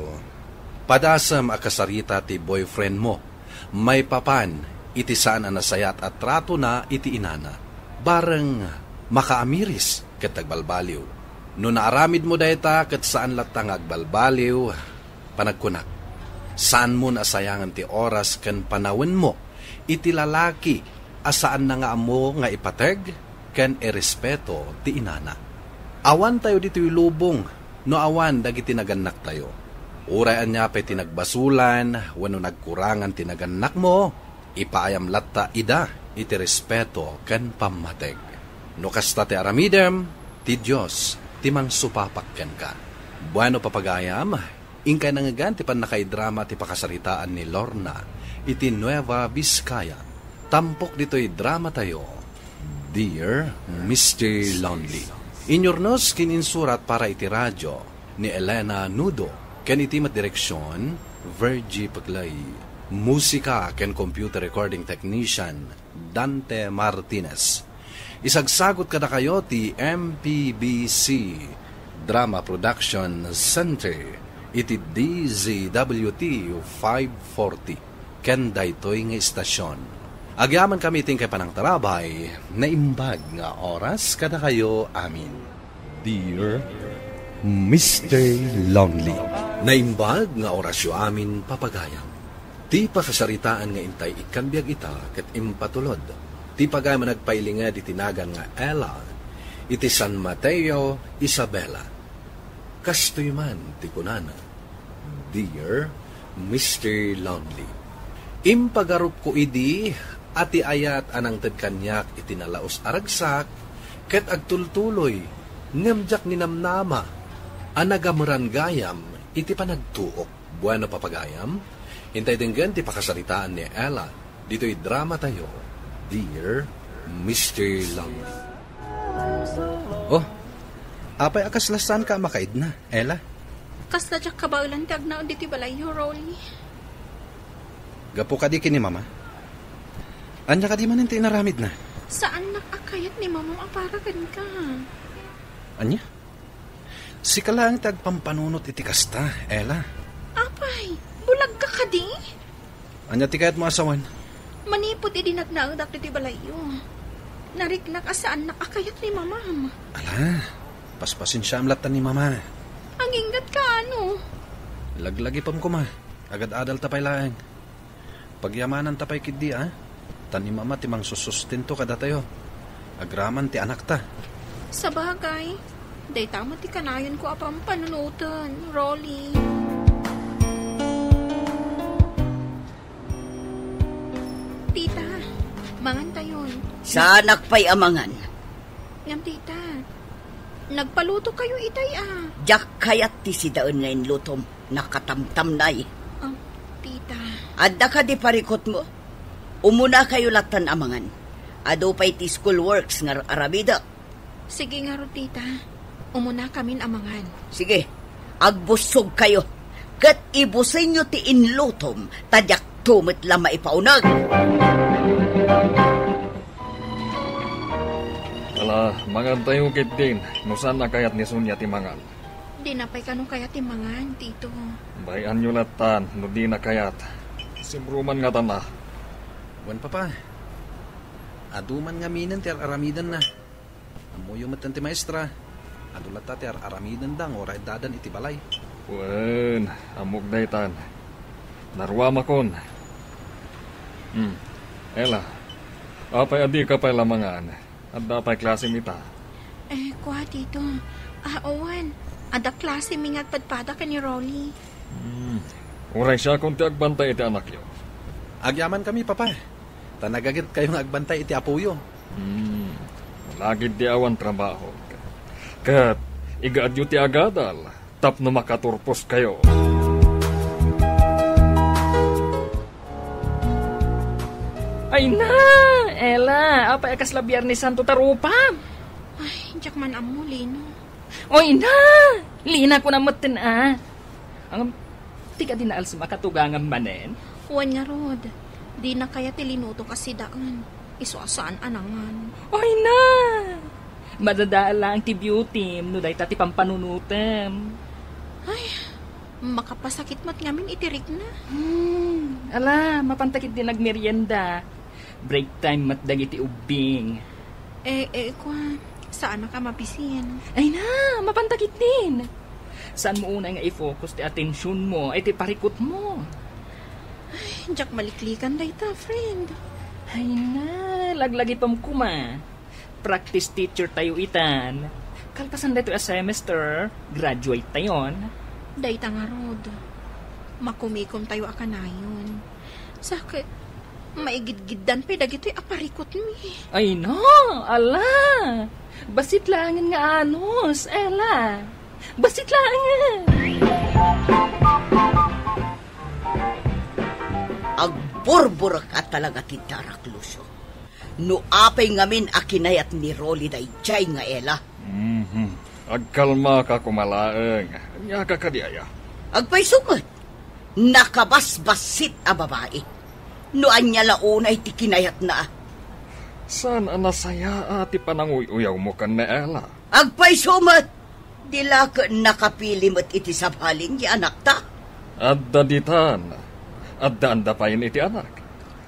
padasem a kasarita ti boyfriendmo maipapan iti saan a nasayaat a tratona iti inana. Bareng makaamiris ket agbalbaliw. No naaramidmo dayta ket saan latta nga agbalbaliw, panagkunak, saanmo a sayangen ti oras ken panawenmo iti lalaki a saanna nga ammo nga ipateg ken irespeto ti inana. Awantayo ditoy lubong no awan dagiti nagannaktayo. Uray ania pay ti nagbasolan wenno nagkurangan ti nagannakmo, ipaayam latta ida iti respeto ken pammateg. No kasta ti aramidem, ti Dios ti mangsupapak kenka. Bueno, papagayam, inkay nangngegan ti pannakaidrama ti pakasaritaan ni Lorna iti Nueva Vizcaya. Tampok ditoy dramatayo, Dear Mister Lonely. Inyurnos ken insurat para iti radio ni Elena Nudo, ken iti met direksion, Virgie Peclay. Musika ken computer recording technician, Dante Martinez. Isagsagut kadakayo ti M P B C Drama Production Center iti D Z W T five forty ken daytoy nga istasion. Agyamankami iti inkay panangtarabay, naimbag nga oras kadakayo amin. Dear Mister Lonely. Naimbag nga orasyo amin, papagayam. Ti pakasaritaan nga intay ikkan biag ita ket impatulod ti pagayam a nagpailinged iti nagan nga Ella iti San Mateo, Isabela. Kastoy man ti kunana, Dear Mister Lonely, impagarupko idi a ti ayat a nangted kaniak iti nalaus a ragsak ket agtultuloy, ngem diak ninamnama a nagameran gayam iti panagtuok. Bueno, papagayam, intay denggen ti pakasaritaan ni Ella ditoy dramatayo, Dear Mister Lonely. Oh, apay a kasla saanka a makaidna, Ella? Kasla diak kabaelan ti agnaed ditoy balayyo, Rolly. Gapu kadi ken ni Mama? Ania kadi manen ti inaramidna? Saannak a kayat ni Mama a para kenka. Ania? Sika laeng ti agpampanunot iti kasta, Ella. Apay, bulagka kadi? Ania ti kayatmo a sawen? Manipud idi nagnaedak ditoy balayyo, nariknak a saannak a kayat ni Mamam. Ala, paspasensiaam latta ni Mama. Aginggatka, ano? Laglagipem koma. Agad-adalta pay laeng. Pagyamananta pay ketdi, a? Ta ni Mama ti mangsusustento kadatayo. Agraman ti anakta. Sabagay, dayta met ti kanayonko a pampanunoten, Rolly. Tita, mangantayon. Saanak pay a mangan. Ngem, tita, nagpalutokayo itay, a. Diak kayat ti sidaen nga inlutom. Nakatamtamnay. Ah, tita. Adda kadi parikutmo? Umunakayo lattan a mangan. Adu pay ti school works nga ar-aramidek. Sige ngarud, tita. Umunakamin a mangan. Sige, agbussogkayo. Ket ibusenyo ti inlutom, ta diak Into met la maipauneg. Ala, mangantayo ketdin, no saan a kayat ni Sonia ti mangan. Dina pay kano kayat ti mangan, Tito. Bay-anyo lattan no dina kayat. Simruman ngata na. Wen, Papa. Adu man ngaminen ti ar-aramidenna. Ammoyo metten ti maestra. Adu latta ti ar-aramidenda nga uray addadan iti balay. Wen, ammok daytan. Naruamakon. Hmm. Ella, apay a dika pay la mangan? Adda pay klasem ita? Eh, kua, Tito. Ah, wen. Adda klasemi nga agpadpada ken ni Rolly. Hmm. Uray siakon ti agbantay iti anakyo. Agyamankami, Papa. Ta nagagitkayo nga agbantay iti apoyo. Hmm. Lagid di awan trabaho. Ket igaadyo ti agadal tapno makaturposkayo. Ay na! Ella, apay a kasla Biyernes Santo ta rupam? Ay, diak man ammo, Lino. Oy na! Lina ko na metten a. Ang, ti kadi naalsem a katugangam manen? Wen ngarud, dina kayat ti linutok a sidaen. Isu a saan a nangan. Oy na! Madadael laeng ti beautym no dayta ti pampanunotem. Ay, makapasakit met ngamin iti rikna. Hmm, ala, mapanta ketdin agmerienda. Break time met dagiti ubbing. Eh, eh, kua, saanak a mabisin. Ay na, mapanta ketdin. Saanmo unay nga i-focus ti atensionmo iti parikutmo? Ay, diak maliklikan dayta, friend. Ay na, laglagipem koma. Practice teacher tayo itan. Kalpasan daytoy a semester, graduate tayon. Dayta ngarud, makumikom tayo a kanayon. Sa ket, maigidgiddan pay dagitoy a parikutmi. Ay na, ala! Bassit laengen nga anus, Ella. Bassit laengen! Agburburek a talaga ti darak, Lucio. No apay ngamin a kinayat ni Rolly daydiay nga Ella? Mhm. Agkalmaka koma laeng. Ania ka kadi aya? Agpayso met. Nakabasbassit a babai. No ania la unay ti kinayatna. Saan a nasayaa ti pananguy-uyawmo ken ni Ella? Agpayso met. Di la ket nakapili met iti sabalin ti anakta. Adda ditan. Addaanda payen iti anak.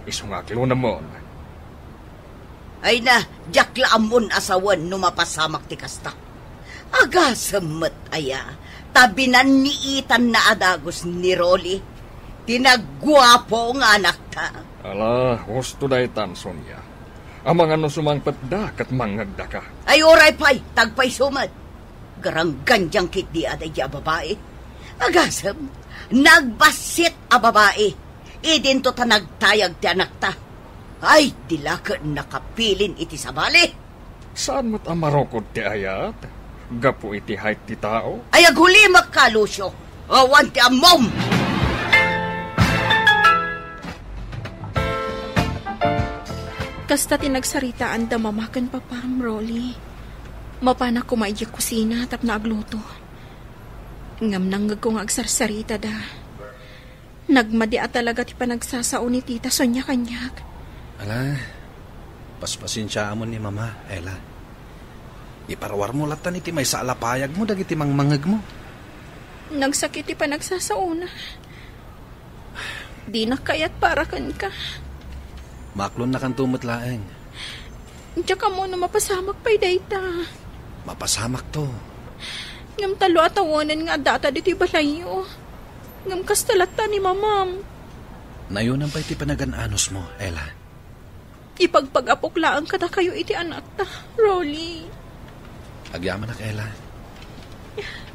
Isu nga aglunamon. Ay na, diak la ammon a sawen no mapasamak ti kasta. Agasem met aya, ta binanniitanna a dagus ni Rolly, ti nagguapo nga anakta. Ala, husto daytan, Sonia. Amangan no sumangpetda ket mangngegdaka. Ay, uray pay, ta agpayso met. Garanggandiang ketdi a daydi a babai. Agasem, nagbassit a babai. Idinto ta nagtayag ti anakta. Ay, di la ket nakapilin iti sabali. Saan met a marukod ti ayat gapu iti height ti tao? Ay, agulimek ka, Lucio. Awan ti ammom! Kasta ti nagsaritaan da mama ken papam, Rolly. Mapanak koma idiay kusina tapno agluto. Ngem nangngegko nga agsarsaritada. Nagmadi a talaga ti panagsasao ni Tita Sonia kaniak. Ala, paspasensiaamon ni Mama, Ella. Iparuarmo lattan iti maysa a lapayagmo dagiti mangmangngegmo. Nagsakit ti panagsasaona. Dinak kayat para kenka. Maaklonnakanto met laeng. Diak ammo no mapasamak pay dayta. Mapasamakto. Ngem tallo a tawenen nga addata ditoy balayyo. Ngem kasta latta ni Mamam. Nayonan pay ti panagan-anusmo, Ella. Ipagpagapok laeng kadakayo iti anakta, Rolly. Agyamanak, Ella.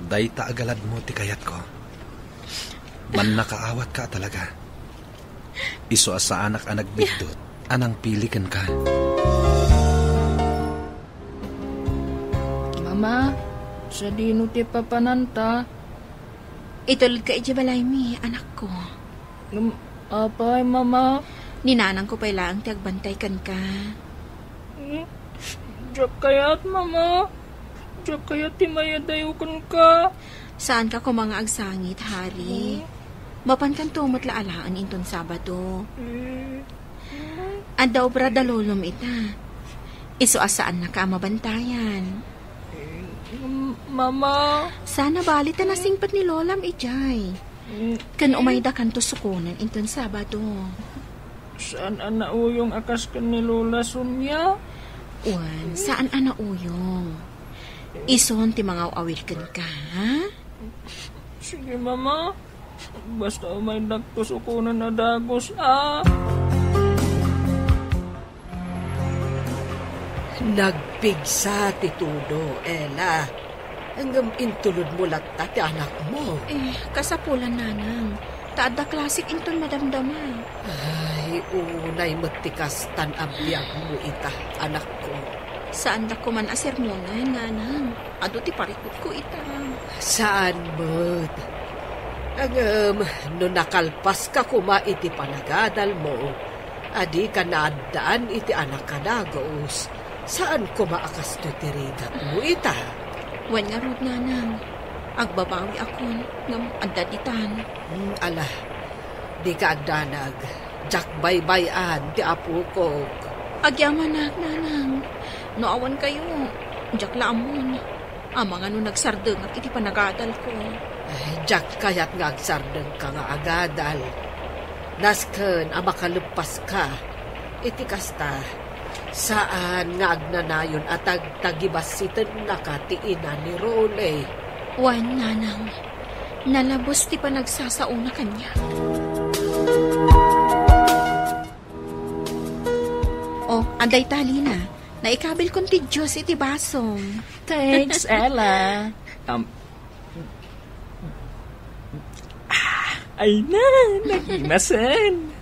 Dayta a galadmo ti kayatko. Mannakaawatka a talaga. Isu a saanak a nagbiddut a nangpili kenka. Mama, sadino ti papananta? Itulodka idiay balaymi, anakko. Ngem apay, Mama? Ni nanangko pay laeng ti agbantay kenka. Hmm? Diak kayat, Mama. Diak kayat ti mayadayo kenka. Saanka koma nga agsangit, Hari. Hmm? Mapankanto met la alaen inton Sabado. Adda obra da lolom ita. Isu a saannaka a mabantayan. Mama. Sana bali ta nasingpet ni lolam idiay. Ken umaydakanto sukonen inton Sabado. Saan a nauyong a kas ken ni Lola Sonia? Wen, saan a nauyong. Isun ti mangaw-awid kenka, ha? Sige, Mama. Basta umaydakto sukonen a dagus, a. Nagpigsa ti tudo, Ella. Ngem intulodmo latta ti anakmo. Eh, kasapulan, Nanang. Ta adda klasik inton madamdama. Ay, unay met ti kastan a biagmo ita, anakko. Saandak koman a sermonen, Nanang. Adu ti parikutko ita. Saan met. Ngem, no nakalpaska koma iti panagadalmo, a dika naaddaan iti anak a dagus, saan koma a kastoy ti rigatmo ita. Wen ngarud, Nanang. Agbabawiakon, ngem adda ditan. Hmm, ala, dika agdanag. Diak baybay-an ti apokok. Agyamanak, Nanang. No awan kayo, diak la ammon. Amangan no nagsardengak iti panagadalko. Ay, diak kayat nga agsardengka nga agadal. Nasken a makaleppaska. Iti kasta, saan nga agnanayon a tagtagibassitennaka ti ina ni Rolly. Wen, Nanang, nalabes ti panagsasaona kaniak. Oh, adda ita, Lina. Naikabilkon ti juice iti basom. Thanks, Ella. Um, ah, ay na, nagimasen.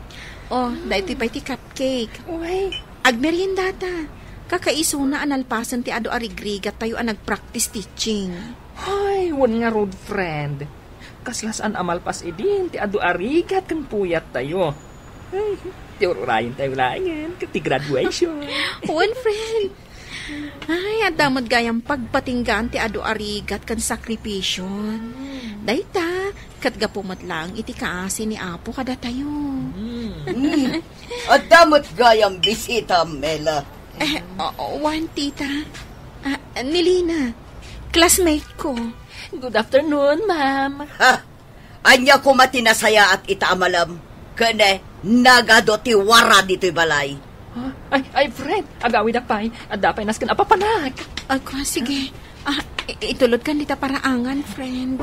Oh, daytoy pay ti cupcake. Uy. Agmeriendata. Kakaisuna a nalpasen ti adu a rigrigattayo a nag-practice teaching. Ay, wen ngarud, friend. Kasla saan a malpas idin ti adu a rigat ken puyattayo. Ay, ti ur-urayentayo laengen ket ti graduation. Wen, friend. Ay, adda met gayam pagpatinggaan ti adu a rigat ken sakripisyon. Dayta, ket gapu met laeng iti kaasi ni Apo kadatayo. Hmm. Adda met gayam bisita, Mela. Eh, o-, wen, tita. Ah, ni Lina, classmate ko. Good afternoon, ma'am. Ha? Ania koma ti nasayaat ita a malem? Ken, eh, nagadu ti wara ditoy balay. Ha? Ay, ay, friend, agawidak pay. Adda pay nasken a papanak. Agko, sige. Ah, i-, itulodkan dita paraangan, friend.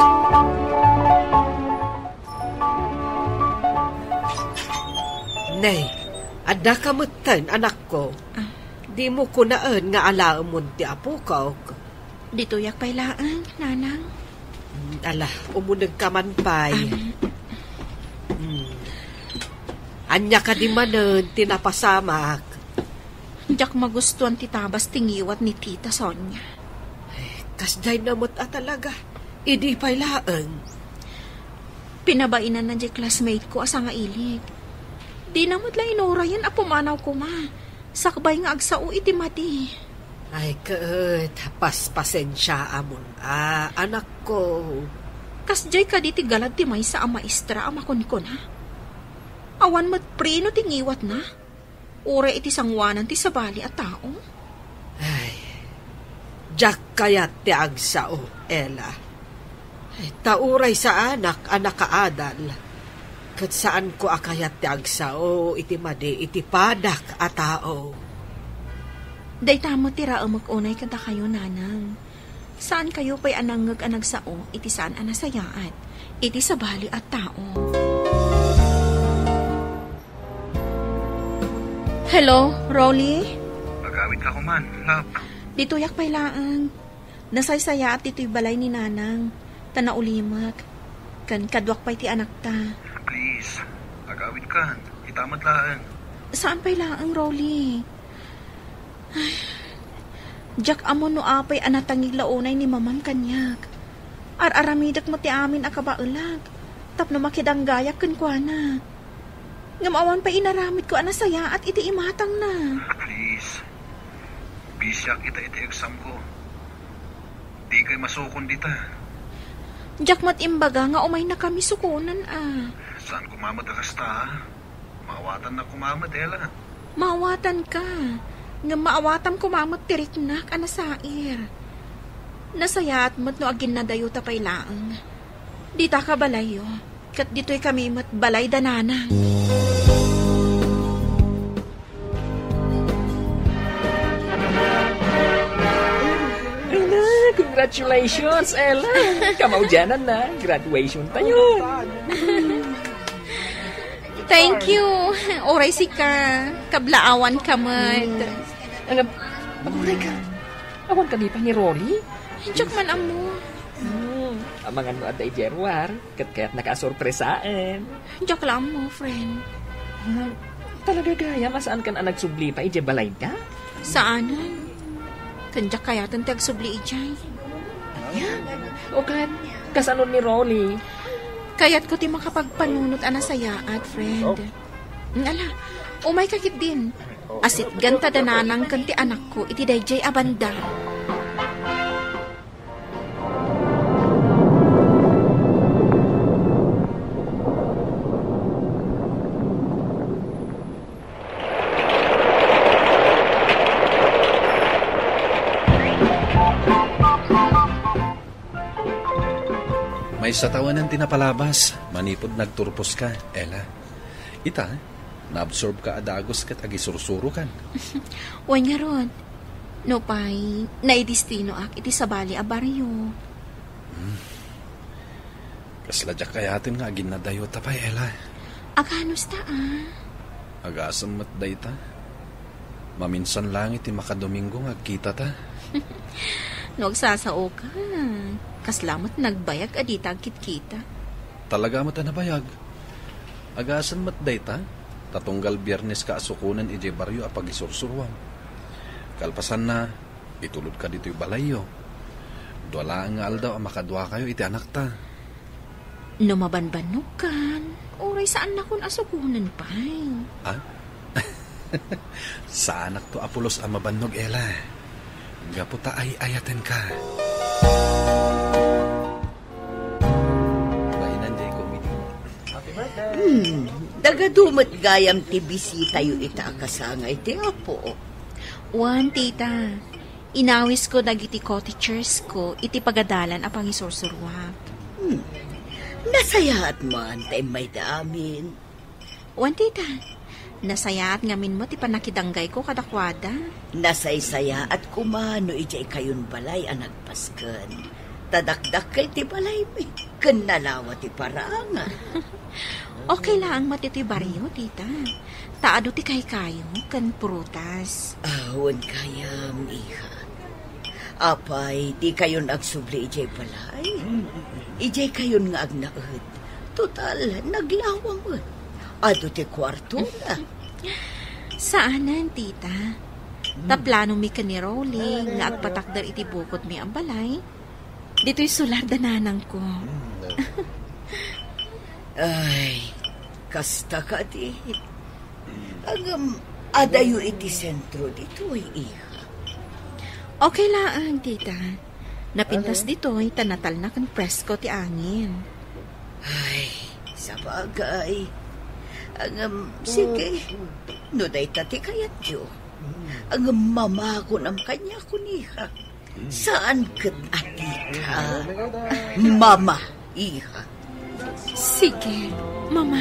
Nay, adda ka metten, anakko. Ah. Dimo kunaen nga alaemon ti apokok. Ditoyak pay laeng, Nanang. Mm, ala, umunegka man pay. Ah. Mm. Ania kadi manen ti napasamak? Diak magustuan ti tabas ti ngiwat ni Tita Sonia. Ay, kasdiay na met a talaga. Idi pay laeng. Pinabainanna diay classmate ko a sangailik. Dina met la inurayen a pumanaw koma. Sakbay nga agsao iti madi. Ay, ket, paspasensiaamon a, anakko. Kasdiay kadi ti galad ti maysa a maestra a makunkuna? Awan met preno ti ngiwatna? Uray iti sangoanan ti sabali a tao? Ay, diak kayat ti agsao, Ella. Ta uray saanak a nakaadal, ket saanko a kayat ti agsao iti madi iti padak a tao. Dayta met ti raemek unay kadakayo, Nanang. Saankayo pay a nangngeg a nagsao iti saan a nasayaat iti sabali a tao. Hello, Rolly? Agawidka koman, love. Ditoyak pay laeng. Nasaysayaat ditoy balay ni Nanang, ta naulimek. Ken kaduak pay ti anakta. Please, agawidkan. Ita met laeng. Saan pay laeng, Rolly? Ay, diak ammo no apay a natangig la unay ni Mamam kaniak. Ar-aramidek met ti amin a kabaelak tapno makidanggayak kenkuana. Ngem awan pay inaramidko a nasayaat iti imatangna. Please. Bisiak ita iti exam ko. Dikay masukon dita. Diak met imbaga nga umaynakami sukonen a. Saan koma met a kasta, ha? Maawatannak koma met, Ella. Maawatanka. Ngem maawatam koma met ti riknak a nasair. Nasayaat met no aginnadayota pay laeng. Dita ka balayyo, ket ditoy kami met balay da nanang. Ay na, congratulations, Ella. Kamaudianan na, graduation tayo. Thank you. Uray sika, kablaawan ka met. Alam, aguray ka. Awan ka di pa ni Rolly? Diak man ammo. Hmm, amangan no adda idiay ruar, ket kayatnaka a sorpresaen. Diak la ammo, friend. Ah, talaga gayam a saan kan a nagsubli pa idiay balayda? Saanen. Ken diak kayaten ti agsubli idiay. Ania? O ket, kasano ni Rolly? Kayatko ti makapagpanunot a nasayaat, friend. Ala, umay ka ketdin. Asitgan ta da nanang ken ti anakko iti daydiay a banda. Maysa tawanen ti napalabas manipud nagturposka, Ella. Ita, naabsorbka a dagus ket agisursurokan. Wen ngarud, nupay, naidestinoak iti sabali a barrio. Hmm. Kasla diak kayaten nga aginnadayota pay, Ella. Aganos ta, a? Agasem met dayta. Maminsan lang iti makadomingo nga agkitata. No agsasaoka, kasla met nagbayag a dita agkitkita. Talaga met a nabayag. Agasem met dayta, ta tunggal Bierneska a sukonen idiay barrio a pagisursuroam. Kalpasanna, itulodka ditoy balayyo. Dua laeng nga aldaw a makaduakayo iti anakta. No mabanbannogkan, uray saannakon a sukonen pay. Ah? Saanakto a pulos a mabannog, Ella. Gapu ta ay-ayatenka. Bainan diay committee. Hmm, dagadu met gayam ti bisitayo ita a kasangay ti Apo. Wen, tita. Inawisko dagiti cottagersko iti pagadalan a pangisursuruak. Hmm. Nasayaat man ta immayda amin. Wen, tita, nasayaat ngamin met ti pannakidanggayko kadakuada. Nasaysayaat koma no idiay kayon balay a nagpasken. Ta dakdakkel ti balaymi, ken nalawa ti paranga. Okay laeng met itoy barrio, tita. Ta adu ti kaykayo ken prutas. Awan gayam, iha. Apay, dikayon agsubli idiay balay? Idiay kayon nga agnaed. Total, naglawa met. Adu ti kuartona. Saanen, tita. Ta planomi ken ni Rolly nga agpatakder iti bukodmi a balay. Ditoy sular da nanangko. Ay, kasta kadi. Ngem, adayo iti sentro ditoy, iha. Okay laeng, tita. Napintas ditoy, ta natalna ken presko ti angin. Ay, sabagay. Ngem, sige. No dayta ti kayatyo. Ngem, mamakonam kaniak, iha. Saan ket a tita. Mama, iha. Sige, mama.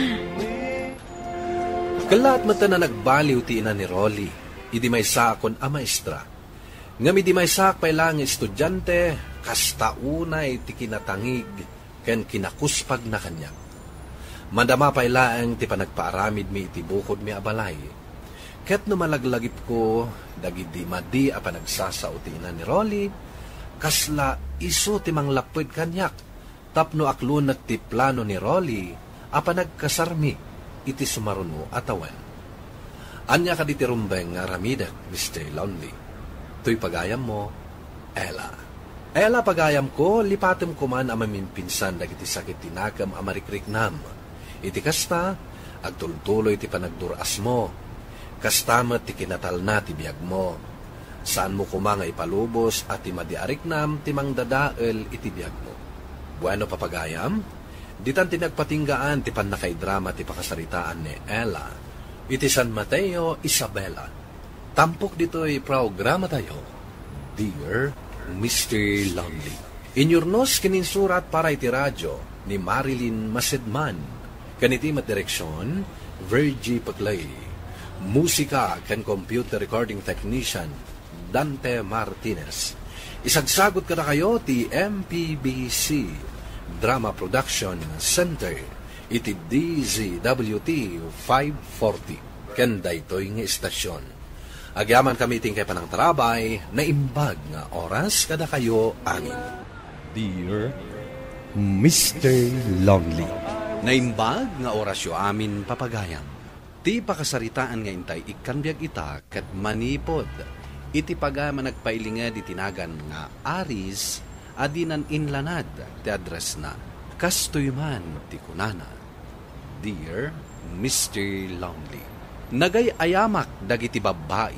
Kellaat met a nagbaliw ti ina ni Rolly, idi maysaakon a maestra. Ngem idi maysaak pay la nga estudiante, kasta unay ti kinatangig ken kinakuspagna kaniak. Madama pay laeng ti panagpaaramidmi iti bukodmi a balay. Ket no malaglagipko dagidi madi a panagsasao ti ina ni Rolly, kasla isu ti manglapped kaniak tapno aklonek ti plano ni Rolly a panagkasarmi iti sumaruno a tawen. Ania kadi ti rumbeng nga aramidek, Mister Lonely? Toy pagayammo, Ella. Ella, pagayamko, lipatem koman a mamimpinsan dagiti sakit ti nakem a marikriknam. Iti kasta, agtultuloy ti panagdur-asmo. Kasta met ti kinatalna ti biagmo. Saanmo koma nga ipalubos a ti madi a riknam ti mangdadael iti biagmo. Bueno, papagayam, Ditan ti nagpatinggaan ti pannakaidrama ti pakasaritaan ni Ella iti San Mateo, Isabela. Tampok ditoy programatayo, Dear Mister Lonely. Inyurnos ken insurat para iti radio ni Marilyn Masedman. Ken iti met direksion, Virgie Paclay. Musika ken computer recording technician, Dante Martinez. Isagsagot kadakayo ti M P B C Drama Production Center iti D Z W T five forty. Ken daytoy nga istasyon, agyamankami iti inkay panangtarabay, naimbag nga oras kadakayo amin. Dear Mister Lonely. Naimbag nga orasyo amin, papagayam. Ti pakasaritaan nga intay ikkan biag ita ket manipud iti pagayam a nagpailinged iti nagan nga Aris a dinan inlanad ti addressna. Kastoy man ti kunana, Dear Mister Lonely, nagay-ayamak dagiti babbai,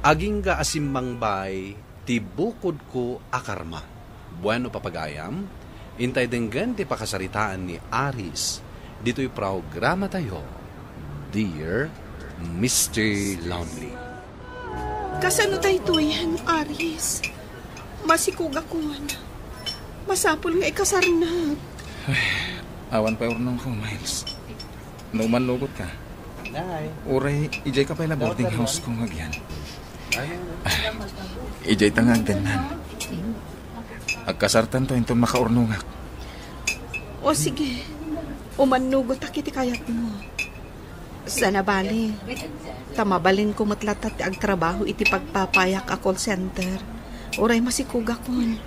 agingga a simmangbay ti bukodko a karma. Bueno, papagayam, intay denggen ti pakasaritaan ni Aris ditoy programatayo, Dear Mister Lonely. Kasano daytoy, Aris? Masikogakon. Masapul nga ikasarnak. Awan pay urnongko, Miles. No umannugotka, uray idiay ka pay la boarding house ko nga agyan. Idiay ta nga agdennan. Agkasartanto inton makaurnongak. O sige, umannugotak iti kayatmo. Sana bali, ta mabalinko met latta ti agtrabaho iti pagpapayak a call center. Uray masikogakon.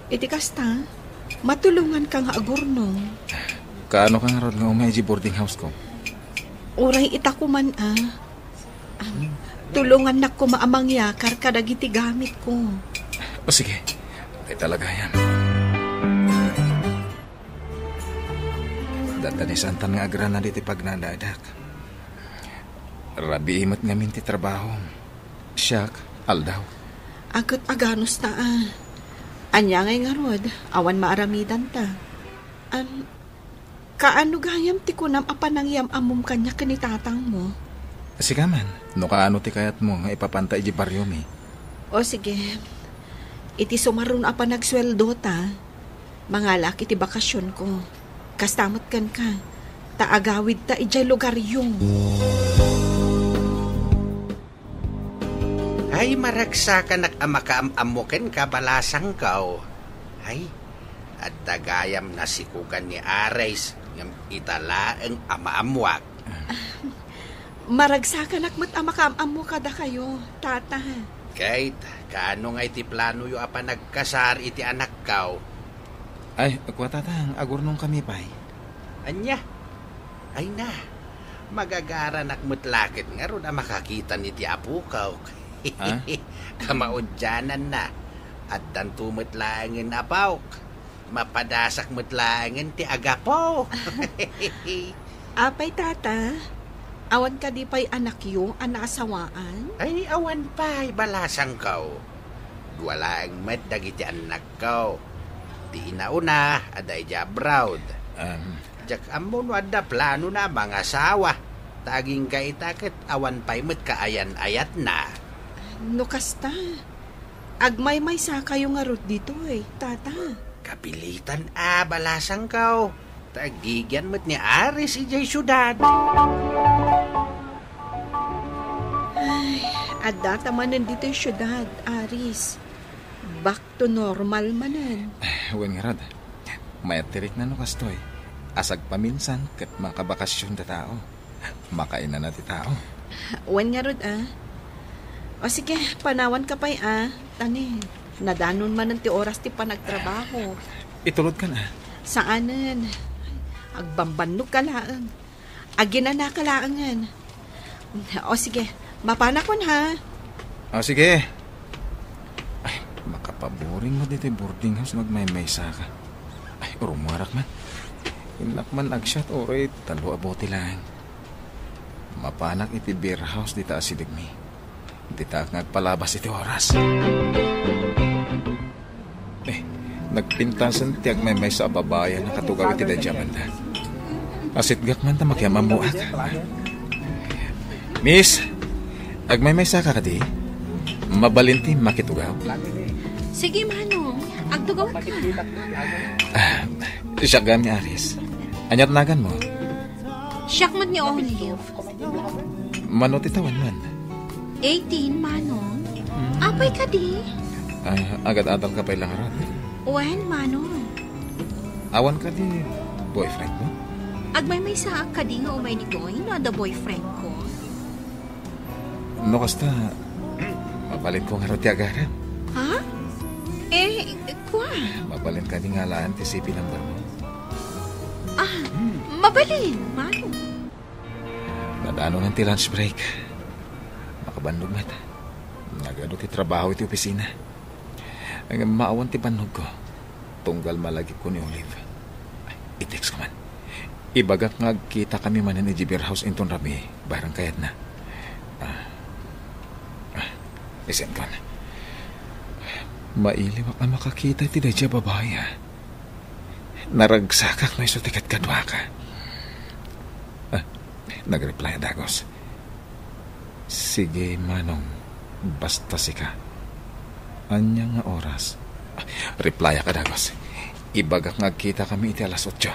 Iti kasta, matulonganka nga agurnong. Kaano ka ngarud nga umay idiay boarding house ko? Uray ita koman a. Am, tulongannak koma a mangyakar kadagiti gamitko. O sige, ay talagayan. Datanisantan nga agrana diti pagnanadak. Rabii met ngamin ti trabaho. Siak, aldaw. Aket aganus ta a. Ania ngay ngarud, awan maaramidanta. Am, kaano gayam ti kunam a panangyam-ammom kaniak ken ni tatangmo? Sika man, no kaano ti kayatmo nga ipapanta idiay bariomi. O sige, iti sumaruno a panagsueldo ta, mangalaak iti bakasionko. Kasta met kenka, ta agawidta idiay lugaryo. Ay, maragsakanak a makaam-ammo kenka, balasangko. Ay, adda gayam nasikogan ni Aris, ngem ita laeng a maammuak. Maragsakanak met a makaam-ammo kadakayo, Tata. Kate, kaano ngay ti planoyo a panagkasar iti anakko? Ay, kua, Tata, agurnongkami pay. Ania? Ay na, magagaranak met la ket ngarud a makakitan iti apok. Ha? Ta maudiananna, addanto met laengen apok. Mapadasak met laengen ti agapo. Apay, Tata, awan kadi pay anakyo a naasawaan? Ay, awan pay, balasangko. Dua laeng met dagiti annakko. Ti inauna, adda idiay abroad. Em. Diak ammo no adda planona a mangasawa. Ta agingga ita ket awan pay met kaayan-ayatna. No kasta, agmaymaysakayo ngarud ditoy, Tata. Kapilitan a, balasangko. Ta agigian met ni Aris idiay siudad. Ay, addata manen ditoy siudad, Aris. Back to normal manen. Wen ngarud, mayat ti rikna no kastoy. Asagpaminsan ket makabakasyon ti tao. Makainana ti tao. Wen ngarud, a. O sige, panawanka pay, a. Tani, nadanon manen ti oras ti panagtrabaho. Itulodkan, a. Saanen. Agbambannogka laeng. Aginanaka laengen. O sige, mapanakon, ha? O sige. Ay, makapaboring met ditoy boarding house no agmaymaysaka. Ay, urmuarak man. Innak man agsiat, uray tallo a bote laeng. Mapanak iti beer house dita asidegmi. Dita nga agpalabas iti oras. Eh, Nagpintasen ti agmaymaysa a babai a nakatugaw iti daydiay a banda. Asitgak man ta makiam-ammoak. Miss, agmaymaysa ka kadi? Mabalin ti makitugaw? Sige, Manong. Agtugaw ka. Ah, siak gayam ni Aris. Ania ti naganmo? Siak met ni Olive. Mano ti tawen man? Eighteen, Manong. Hmm. Apay kadi? Ah, agad-adal ka pay la ngarud. Wen, Manong. Awan kadi boyfriend mo? Agmaymaysaak kadi nga umay ditoy no adda boyfriend ko? No kasta, mabalin ko ngarud ti agaram. Ha? Eh, kua? Mabalin kadi nga alaen ti C P number mo? Ah, mabalin, Manong. Nadanonan ti lunch break. Makabannog met. Nagadu ti trabaho iti opisina. Ngem maawan ti bannogko. Tunggal malagipko ni Olive. I-text ko man. Ibagak nga agkitakami manen idiay beer house inton rabii, barang kayatna. Ah. Ah, isend ko na. Mailiwak a makakita iti daydiay a babai, ah. Naragsakak no isu ti kadkaduaka. Ah, nag-reply a dagus. Sige, Manong. Basta sika. Ania nga oras? Ah, replyak a dagus. Ibagak nga agkitakami iti alas otso.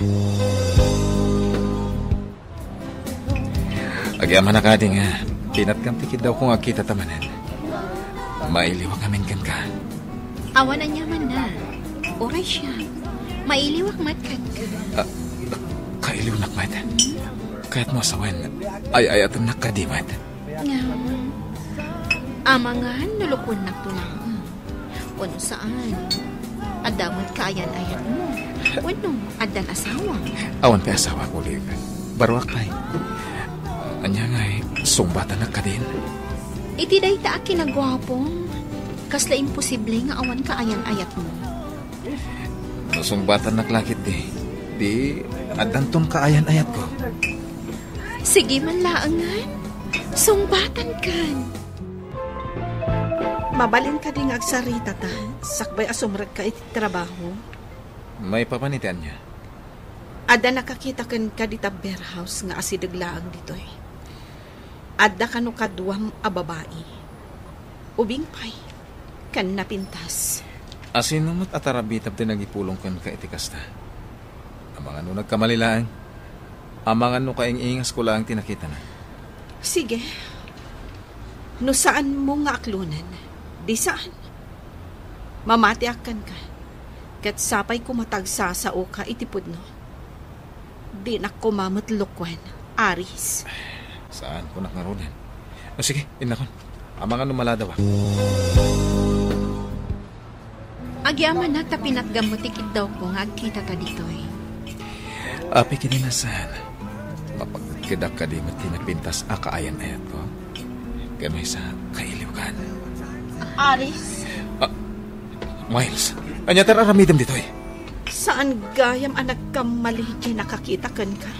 Agyamanak kadi nga pinatgam ti kiddawko nga agkitata manen. Mailiwak ngamin kenka. Awan aniamanna. Uray siak. Mailiwak met kenka. Ah, kailiwnak met. Kayatmo a sawen, ay-ayatennak kadi met. Ngem, amangan no lukuennakto laeng. Wenno saan? Adda met kaayan-ayatmo? Wenno addan asawam? Awan pay asawak, Olive. Baruak pay. Ania ngay, sungbatannak kadin? Iti dayta a kinaguapom, kasla imposible nga awan kaayan-ayatmo. No sungbatannak la ketdi, di addanton kaayan-ayatko. Sige man laengen, sungbatankan. Mabalin kadi nga agsaritata, sakbay a sumrekka iti trabaho? Maipapan iti ania? Adda nakakita kenka dita beer house nga asideg laeng ditoy. Adda kano kaduam a babai. Ubing pay, ken napintas. Asino met a tarabitab ti nagipulong kenka iti kasta? Amangan no nagkamali laeng. Amangan no kaing-ingasko laeng ti nakitana. Sige. No saanmo nga aklonen, di saan. Mamatiak kenka, ket sapay koma ta agsasaoka iti pudno. Dinak koma met lukuen, Aris. Saan ko nakngaruden. O, sige, innakon. Amangan no maladawak. Agyamanak ta pinatgam met ti kiddawko nga agkitata ditoy. Apay kadi, San? Mapagkedak kadi met ti napintas a kaayan-ayatko? Ken maysa, kailiwkan. Aris? Ah, Miles, ania ti ar-aramidem ditoy? Saan gayam a nagkamali ti nakakita kenka?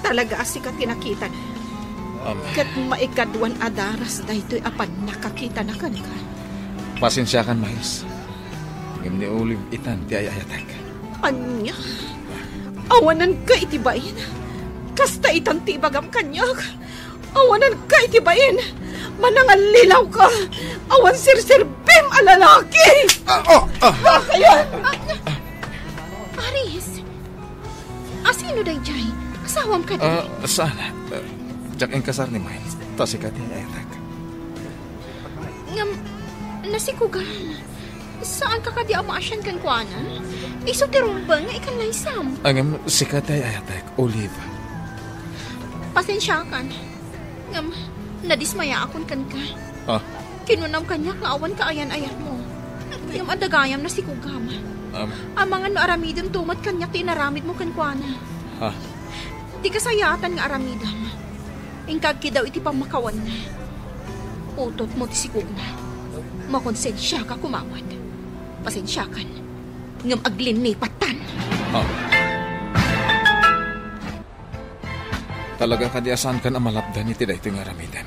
Talaga a sika ti nakitana. Am. Ket maikaduan a daras daytoy a pannakakitana kenka. Pasensiakan, Miles. Ngem ni Olive itan ti ay-ayatek. Ania? Awananka iti bain? Kasta itan ti ibagam kaniak? Awananka iti bain? Manangallilawka! Awan serserbim a lalaki! Ah, oh, ah. Bakit? Aris! Asino daydiay? Asawam kadi? Ah, saan? Ah, diak inkasar ni Miles. Ta sika ti ay-ayatek. Ngem, nasikugam. Saanka kadi a maasian kenkuana? Isu ti rumbeng nga ikalaysam. Ah, ngem, sika ti ay-ayatek, Olive. Pasensiakan. Ngem, nadismayaakon kenka. Ah. Kinunam kaniak nga awan kaayan-ayatmo. Ngem adda gayam nasikugam. Am. Amangan no aramidemto met kaniak ti inaramidmo kenkuana. Ha? Ti kasayaatan nga aramidem, inka agkidaw iti pammakawanna. Utotmo ti sikugna. Makonsensiaka koma met. Pasensiakan. Ngem aglinnipattan. Ah. Talaga kadi a saankan a malapdan iti daytoy nga aramidem?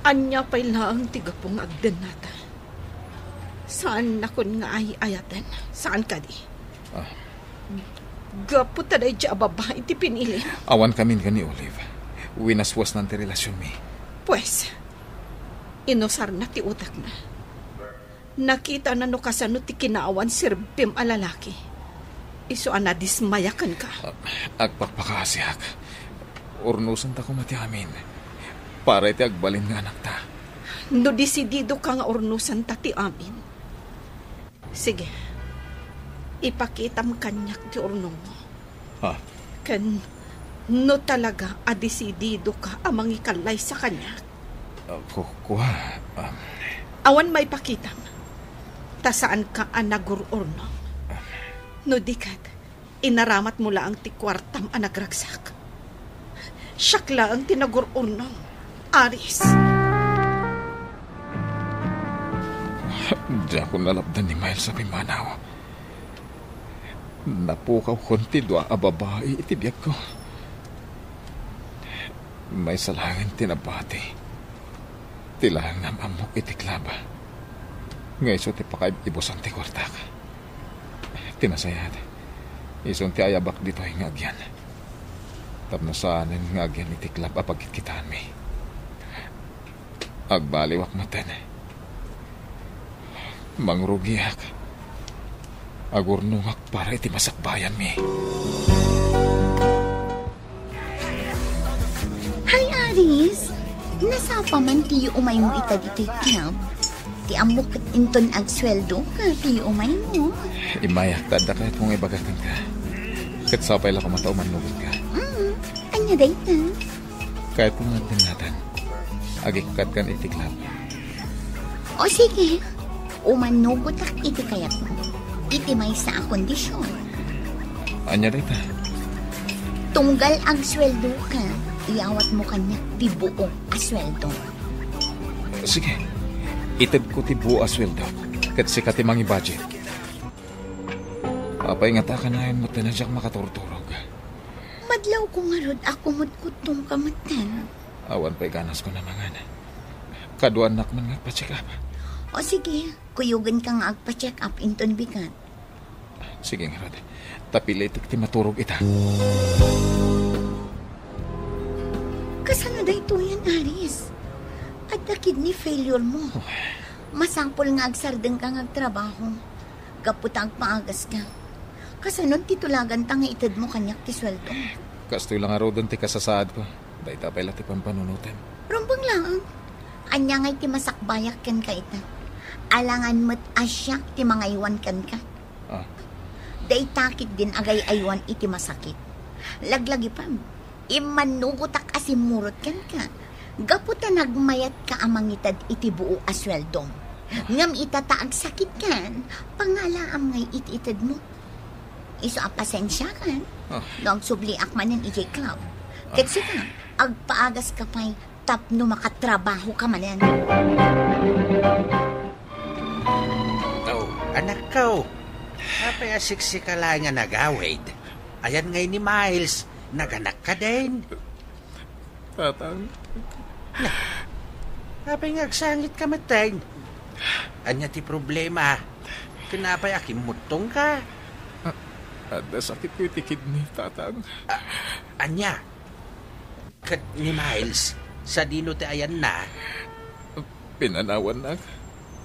Ania pay laeng ti gapu nga agdennata? Saannakon nga ay-ayaten. Saan kadi? Ah. Gapu ta daydi a babai ti pinili. Awan kamin ken ni Olive. Winaswasnan ti relasionmi. Pues, inusarna ti utekna. Nakitana no kasano ti kinaawan serbim a lalaki. Isu a nadismaya kenka. Ah, agpakpakaasiak. Urnosenta koma ti amin. Para iti agbalin nga anakta. No desididoka nga urnosenta ti amin, sige, ipakitam kaniak ti urnongmo. Ha? Ken no talaga a desididoka a mangikallaysa kaniak. Ah, ku-, kua, um, Awan maipakitam, ta saanka a nagur-urnong. No di ket, inaramatmo laeng ti kuartam a nagragsak. Siak laeng ti nagur-urnong, Aris. Diakon nalapdan ni Miles a pimmanaw. Napukawkon ti dua a babai iti biagko. Maysa laengen ti nabati. Ti laeng nam-ammok iti club. Nga isu ti pakaib-ibusan ti kuartak. Ti nasayaat, isun ti ayabak ditoy nga agyan. Tapno saanen nga agyan iti club a pagkitkitaenmi. Agbaliwak metten. Mangrugiak. Agurnongak para iti masakbayanmi. Hi, Aris! Nasapa man ti yuumaymo ita ditoy club. Ti ammok ket inton agsueldoka ti yuumaymo. Immayak, ta adda kayatko nga ibaga kenka. Ket sapay la koma ta umannugotka. Mm, ania dayta? Kayatko nga agdengngatan. Agikkat kan iti club. O sige, umannugotak iti kayatmo. Iti maysa a kondision. Ania dayta? Tunggal agsueldoka, iyawatmo kaniak ti buo a sueldo. Sige, itedko ti buo a sueldo, ket sika ti mangi-budget. Apay ngata kanayon met ta diak makaturturog? Madlawko ngarud a kumutkuttongka metten. Awan pay ganasko a mangan. Kaduaannak man nga agpa-check up. O sige, kuyogenka nga agpa-check up inton bigat. Sige ngarud, ta pilitek ti maturog ita. Kasano daytoyen, Aris? Adda kidney failure mo. Masapul nga agsardengka nga agtrabaho. Gapu ta agpaagaska. Kasanon ti tulaganta nga itedmo kaniak ti sueldo? Kastoy la ngaruden ti kasasaadko. Dayta pay la ti pampanunotem. Rumbeng laeng. Ania ngay ti masakbayak kenka ita? Alangan met a siak ti mangaywan kenka. Ah. Dayta ketdin agay-aywan iti masakit. Laglagipem, immannugotak a simmurot kenka. Gapu ta nagmayatka a mangited iti buo a sueldom. Ah. Ngem ita ta agsakitkan, pangalaam ngay iti itedmo. Isu a pasensiakan, ah, no agsubliak manen idiay club. Ah. Ket sika, agpaagaska pay tapno makatrabahoka manen. Oh, anakko. Apay a siksika laeng nga nagawid? Ayan ngay ni Miles, naganak kadin? Tatang. Na, apay nga agsangitka metten? Ania ti problema? Ken apay a kimmuttongka? A-, adda sakitko iti kidney, Tatang. A-, ania? Ket ni Miles, sadino ti ayanna? Pinanawannak,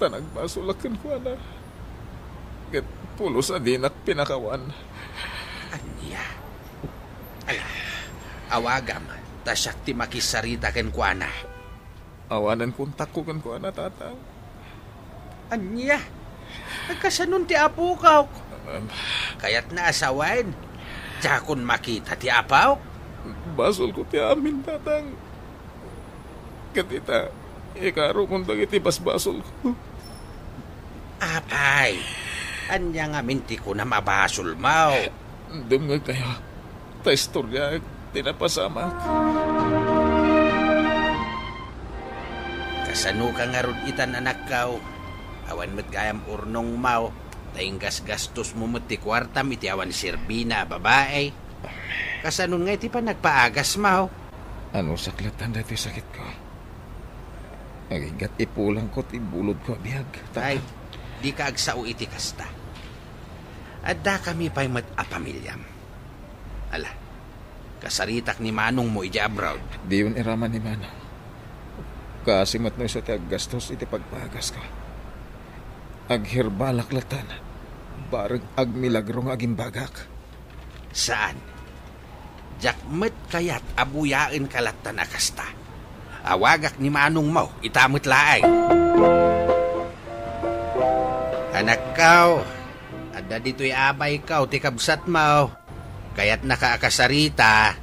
ta nagbasolak kenkuana. Ket pulos a dinak pinakawan. Ania? Ala, awagam, ta siak ti makisarita kenkuana. Awanen kontakko kenkuana, Tatang. Ania? Kasanon ti apok? Em. Kayatna a sawen? Diakon makita ti apok? Basolko ti amin, Tatang. Ket ita, ikarukon dagiti basbasolko. Apay, ania ngamin ti kunam a basolmo? Dumngegkayo, ta istoryaek ti napasamak. Kasanoka ngarud itan, anakko? Awan met gayam urnongmo, ta inggasgastosmo met ti kuartam iti awan serbina a babai. Kasanon ngay ti panagpaagasmo? Anusak latta daytoy sakitko. Aginggat ipulangko ti bulodko a biag. Ta- Ay, Dika agsao iti kasta. Addakami pay met a pamiliam. Ala, kasaritak ni manongmo idiay abroad. Diyon iraman ni manong. Kaasi met no isu ti aggastos iti pagpagaska. Agherbalak latta. Bareng agmilagro nga agimbagak. Saan. Diak met kayat a buyaenka latta a kasta. Awagak ni manongmo, ita met laeng. Anakko, adda ditoy abayko ti kabsatmo. Kayatnaka a kasarita.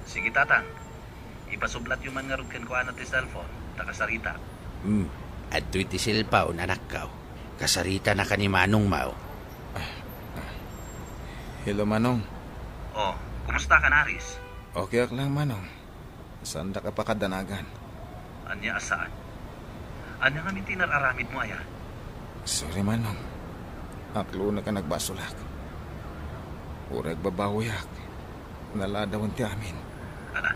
Sige, Tatang. Ipasublatyo man ngarud kenkuana ti cellphone, ta kasarita. Hmm, adtoy ti cellphone, anakko. Kasaritanaka ni manongmo. Hello, Manong. Oh, kumusta ka, Aris? Okay ak lang, Manong. Saandak a pakadanagan. Ania a saan? Ania ngamin ti nar-aramidmo aya? Sorry, Manong. Aklonek a nagbasolak. Uray agbabawiak, naladawen ti amin. Ala,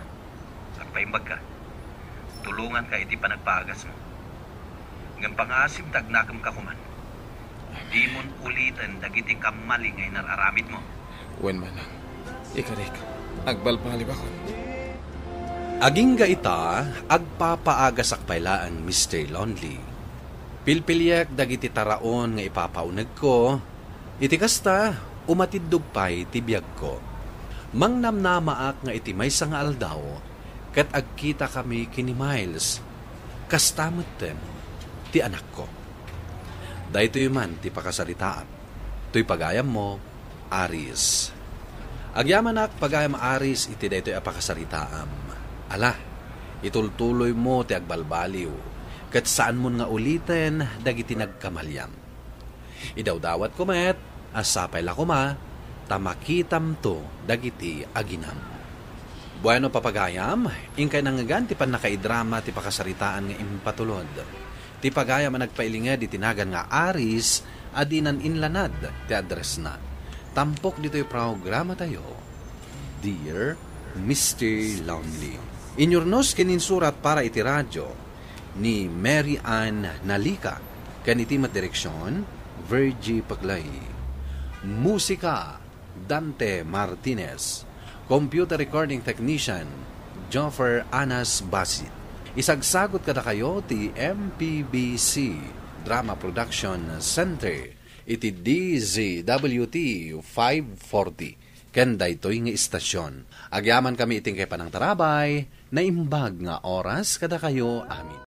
agpaimbagka. Tulonganka iti panagpaagasmo. Ngem pangaasim ta agnakemka koman. Dimon uliten dagiti kammaling nga inar-aramidmo. Wen, Manong. Ikarik, agbalbaliwakon. Agingga ita, agpapaagasak pay laeng, Mister Lonely. Pilpiliek dagiti taraon nga ipapaunegko. Iti kasta, umatiddog pay ti biagko. Mangnamnamaak nga iti maysa nga aldaw, ket agkitakami ken ni Miles. Kasta metten ti anakko. Daytoy man ti pakasaritaam. Toy pagayammo, Aris. Agyamanak, pagayam Aris, iti daytoy a pakasaritaam. Ala, itultuloymo ti agbalbaliw, ket saanmon nga uliten dagiti nagkamaliam. Idawdawatko met a sapay la koma ta makitamto dagiti aginam. Bueno, papagayam, inkay nangngegan ti pannakaidrama ti pakasaritaan nga impatulod. Ti pagayam a nagpailinged iti nagan nga Aris a dinan inlanad ti addressna. Tampok ditoy programatayo, Dear Mister Lonely. Inyurnos ken insurat para iti radyo ni Mary Ann Nalica, ken iti met direksyon, Virgie Paclay. Musika, Dante Martinez. Computer recording technician, Joffer Anas Basit. Isagsagot kadakayo ti M P B C Drama Production Center iti D Z W T five forty. Ken daytoy nga istasyon. Agyamankami iti inkay panangtarabay, naimbag nga oras kadakayo amin.